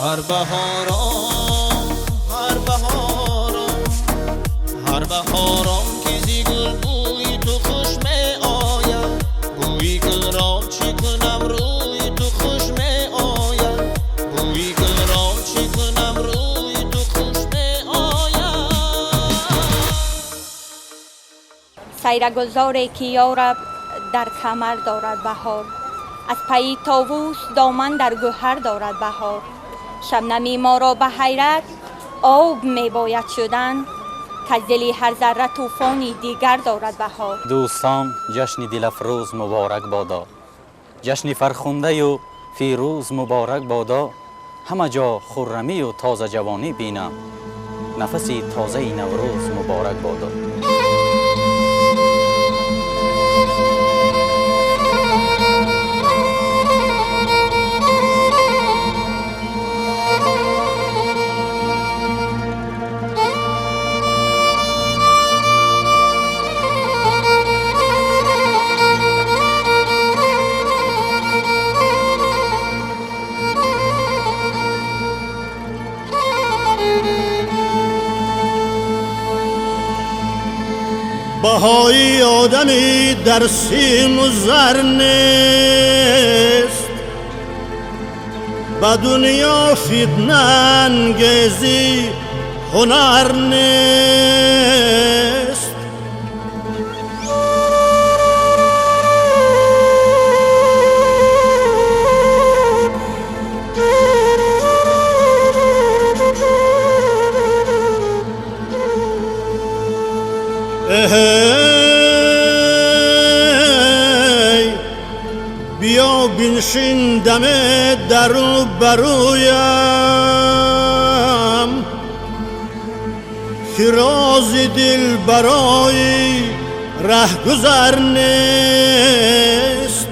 I: Ҳар баҳорон, ҳар баҳорон, ҳар баҳорон ки зи гул бӯи ту хуш меояд, бӯи гулро чӣ кунам рӯи ту хуш меояд, бӯи гулро чӣ кунам рӯи ту хуш меояд.
D: Сайрагулзоре ки ёраб дар камар дорад баҳор, аз пайи товус доман дар гӯҳар дорад баҳор. Шабнами моро ба ҳайрат об мебояд шудан, каз дили ҳар зарра тӯфони дигар дорад баҳор.
J: Дӯстон, ҷашни дилафрӯз муборак бодо, ҷашни фархундаю фирӯз муборак бодо. Ҳама ҷо хуррамию тозаҷавонӣ бинам, нафаси тозаи наврӯз муборак бодо.
P: بهای آدمی در سیم و زر نیست، به دنیا فتنه انگیزی هنر نیست. ای بیا بنشین دم درو برویم، که راز دل برای رهگذر نیست.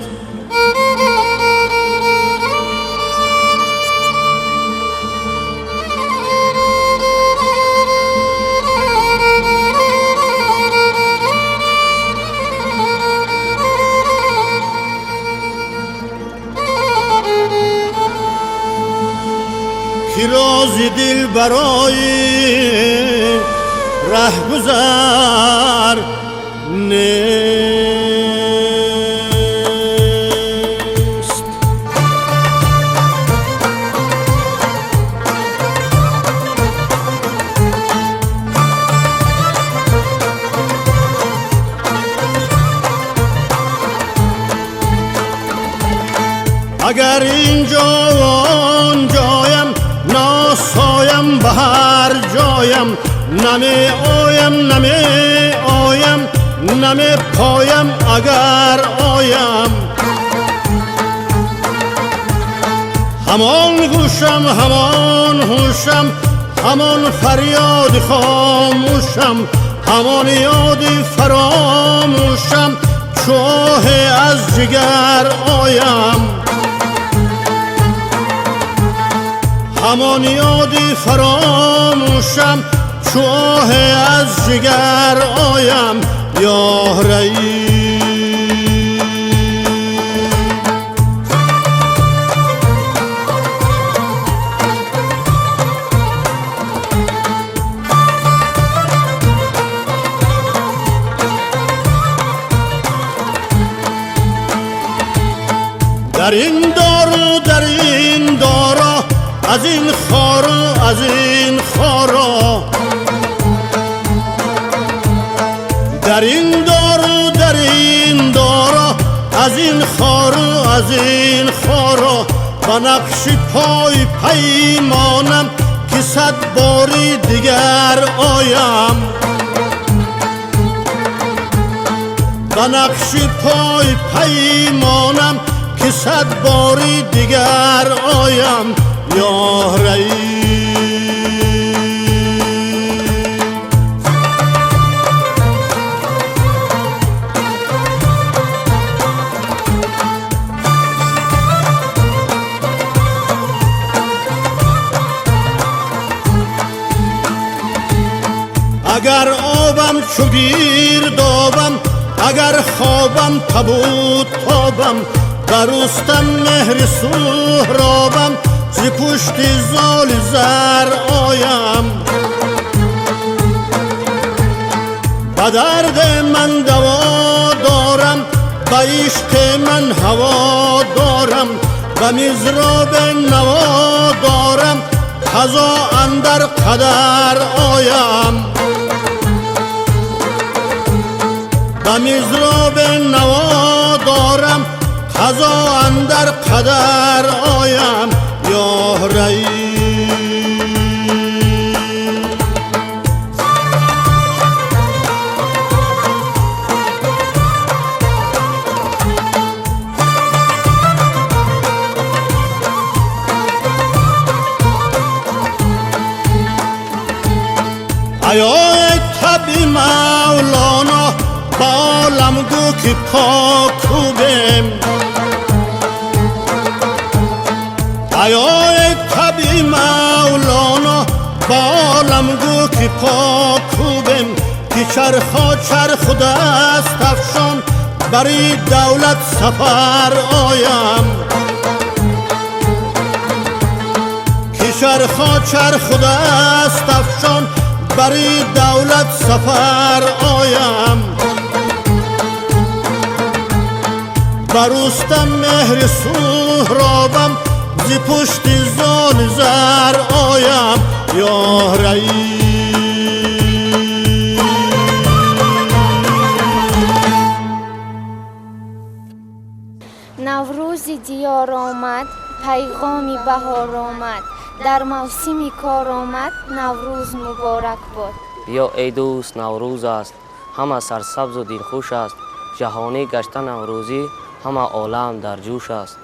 P: که راز دل برای رهگذر نیست. اگر اینجا و آنجایم، ناسایم به هر جایم، نمی آیم نمی آیم نمی پایم اگر آیم. همان گوشم همان هوشم Ҳамон фарёди хомӯшам, ҳамон ёди фаромӯшам, чу оҳе аз ҷигар оям. Ҳамон ёди фаромӯшам, чу оҳе аз ҷигар оям. Ё раис. Дар ин дору дар ин дора, аз ин хору аз ин хора, дар ин дору дар ин дора, аз ин хору аз ин хора, ба нақши пой паймонам, ки сад бори дигар оям. Ба нақши пой паймонам, ки сад бори дигар оям. Ё раис. Агар обам чу гирдобам, агар хобам табут тобам, ба Рустам меҳри Суҳробам, зи пушти золи зар оям. Ба дарди ман даво дорам, ба ишқи ман ҳаво дорам, ба мизроби наво дорам, қазо андар қадар оям. Ба мизроби наво дорам, қазо андар қадар оям. Ё раис. Аёи таби Мавлоно, ба олам гӯ ки покӯбем. Аёи таби Мавлоно, ба олам гӯ ки покӯбем, ки чархо чарху даст афшон, бари давлат сафар оям. Ки чархо чарху даст афшон, бари давлат сафар оям. Ба Рустам меҳри Суҳробам, зи пушти золи зар оям. Ё раис.
K: Наврӯзи диёр омад, пайғоми баҳор омад, дар мавсими кор омад, Наврӯз муборак бод.
M: Биё эй дӯст, Наврӯз аст, ҳама сарсабзу дилхуш аст, ҷаҳонӣ гашта наврӯзӣ, ҳама олам дар ҷӯш аст.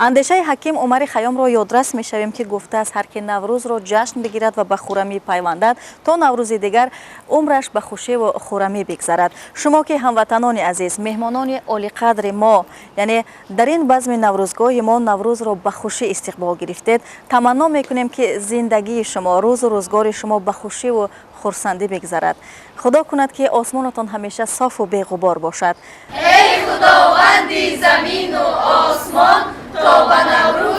A: Андешаи ҳаким Умари Хайёмро ёдрас мешавем, ки гуфтааст: ҳар ки Наврӯзро ҷашн бигирад ва ба хурамӣ пайвандад, то Наврӯзи дигар умраш ба хушиву хурамӣ бигзарад. Шумо ки ҳамватанони азиз, меҳмонони олиқадри мо, яъне дар ин базми наврӯзгоҳи мо Наврӯзро ба хушӣ истиқбол гирифтед, таманно мекунем, ки зиндагии шумо, рӯзу рӯзгори шумо ба хушиву хурсандӣ бигзарад. Худо кунад, ки осмонатон ҳамеша софу беғубор бошад.
N: Эй Худованди замину осмон, то ба Наврӯз.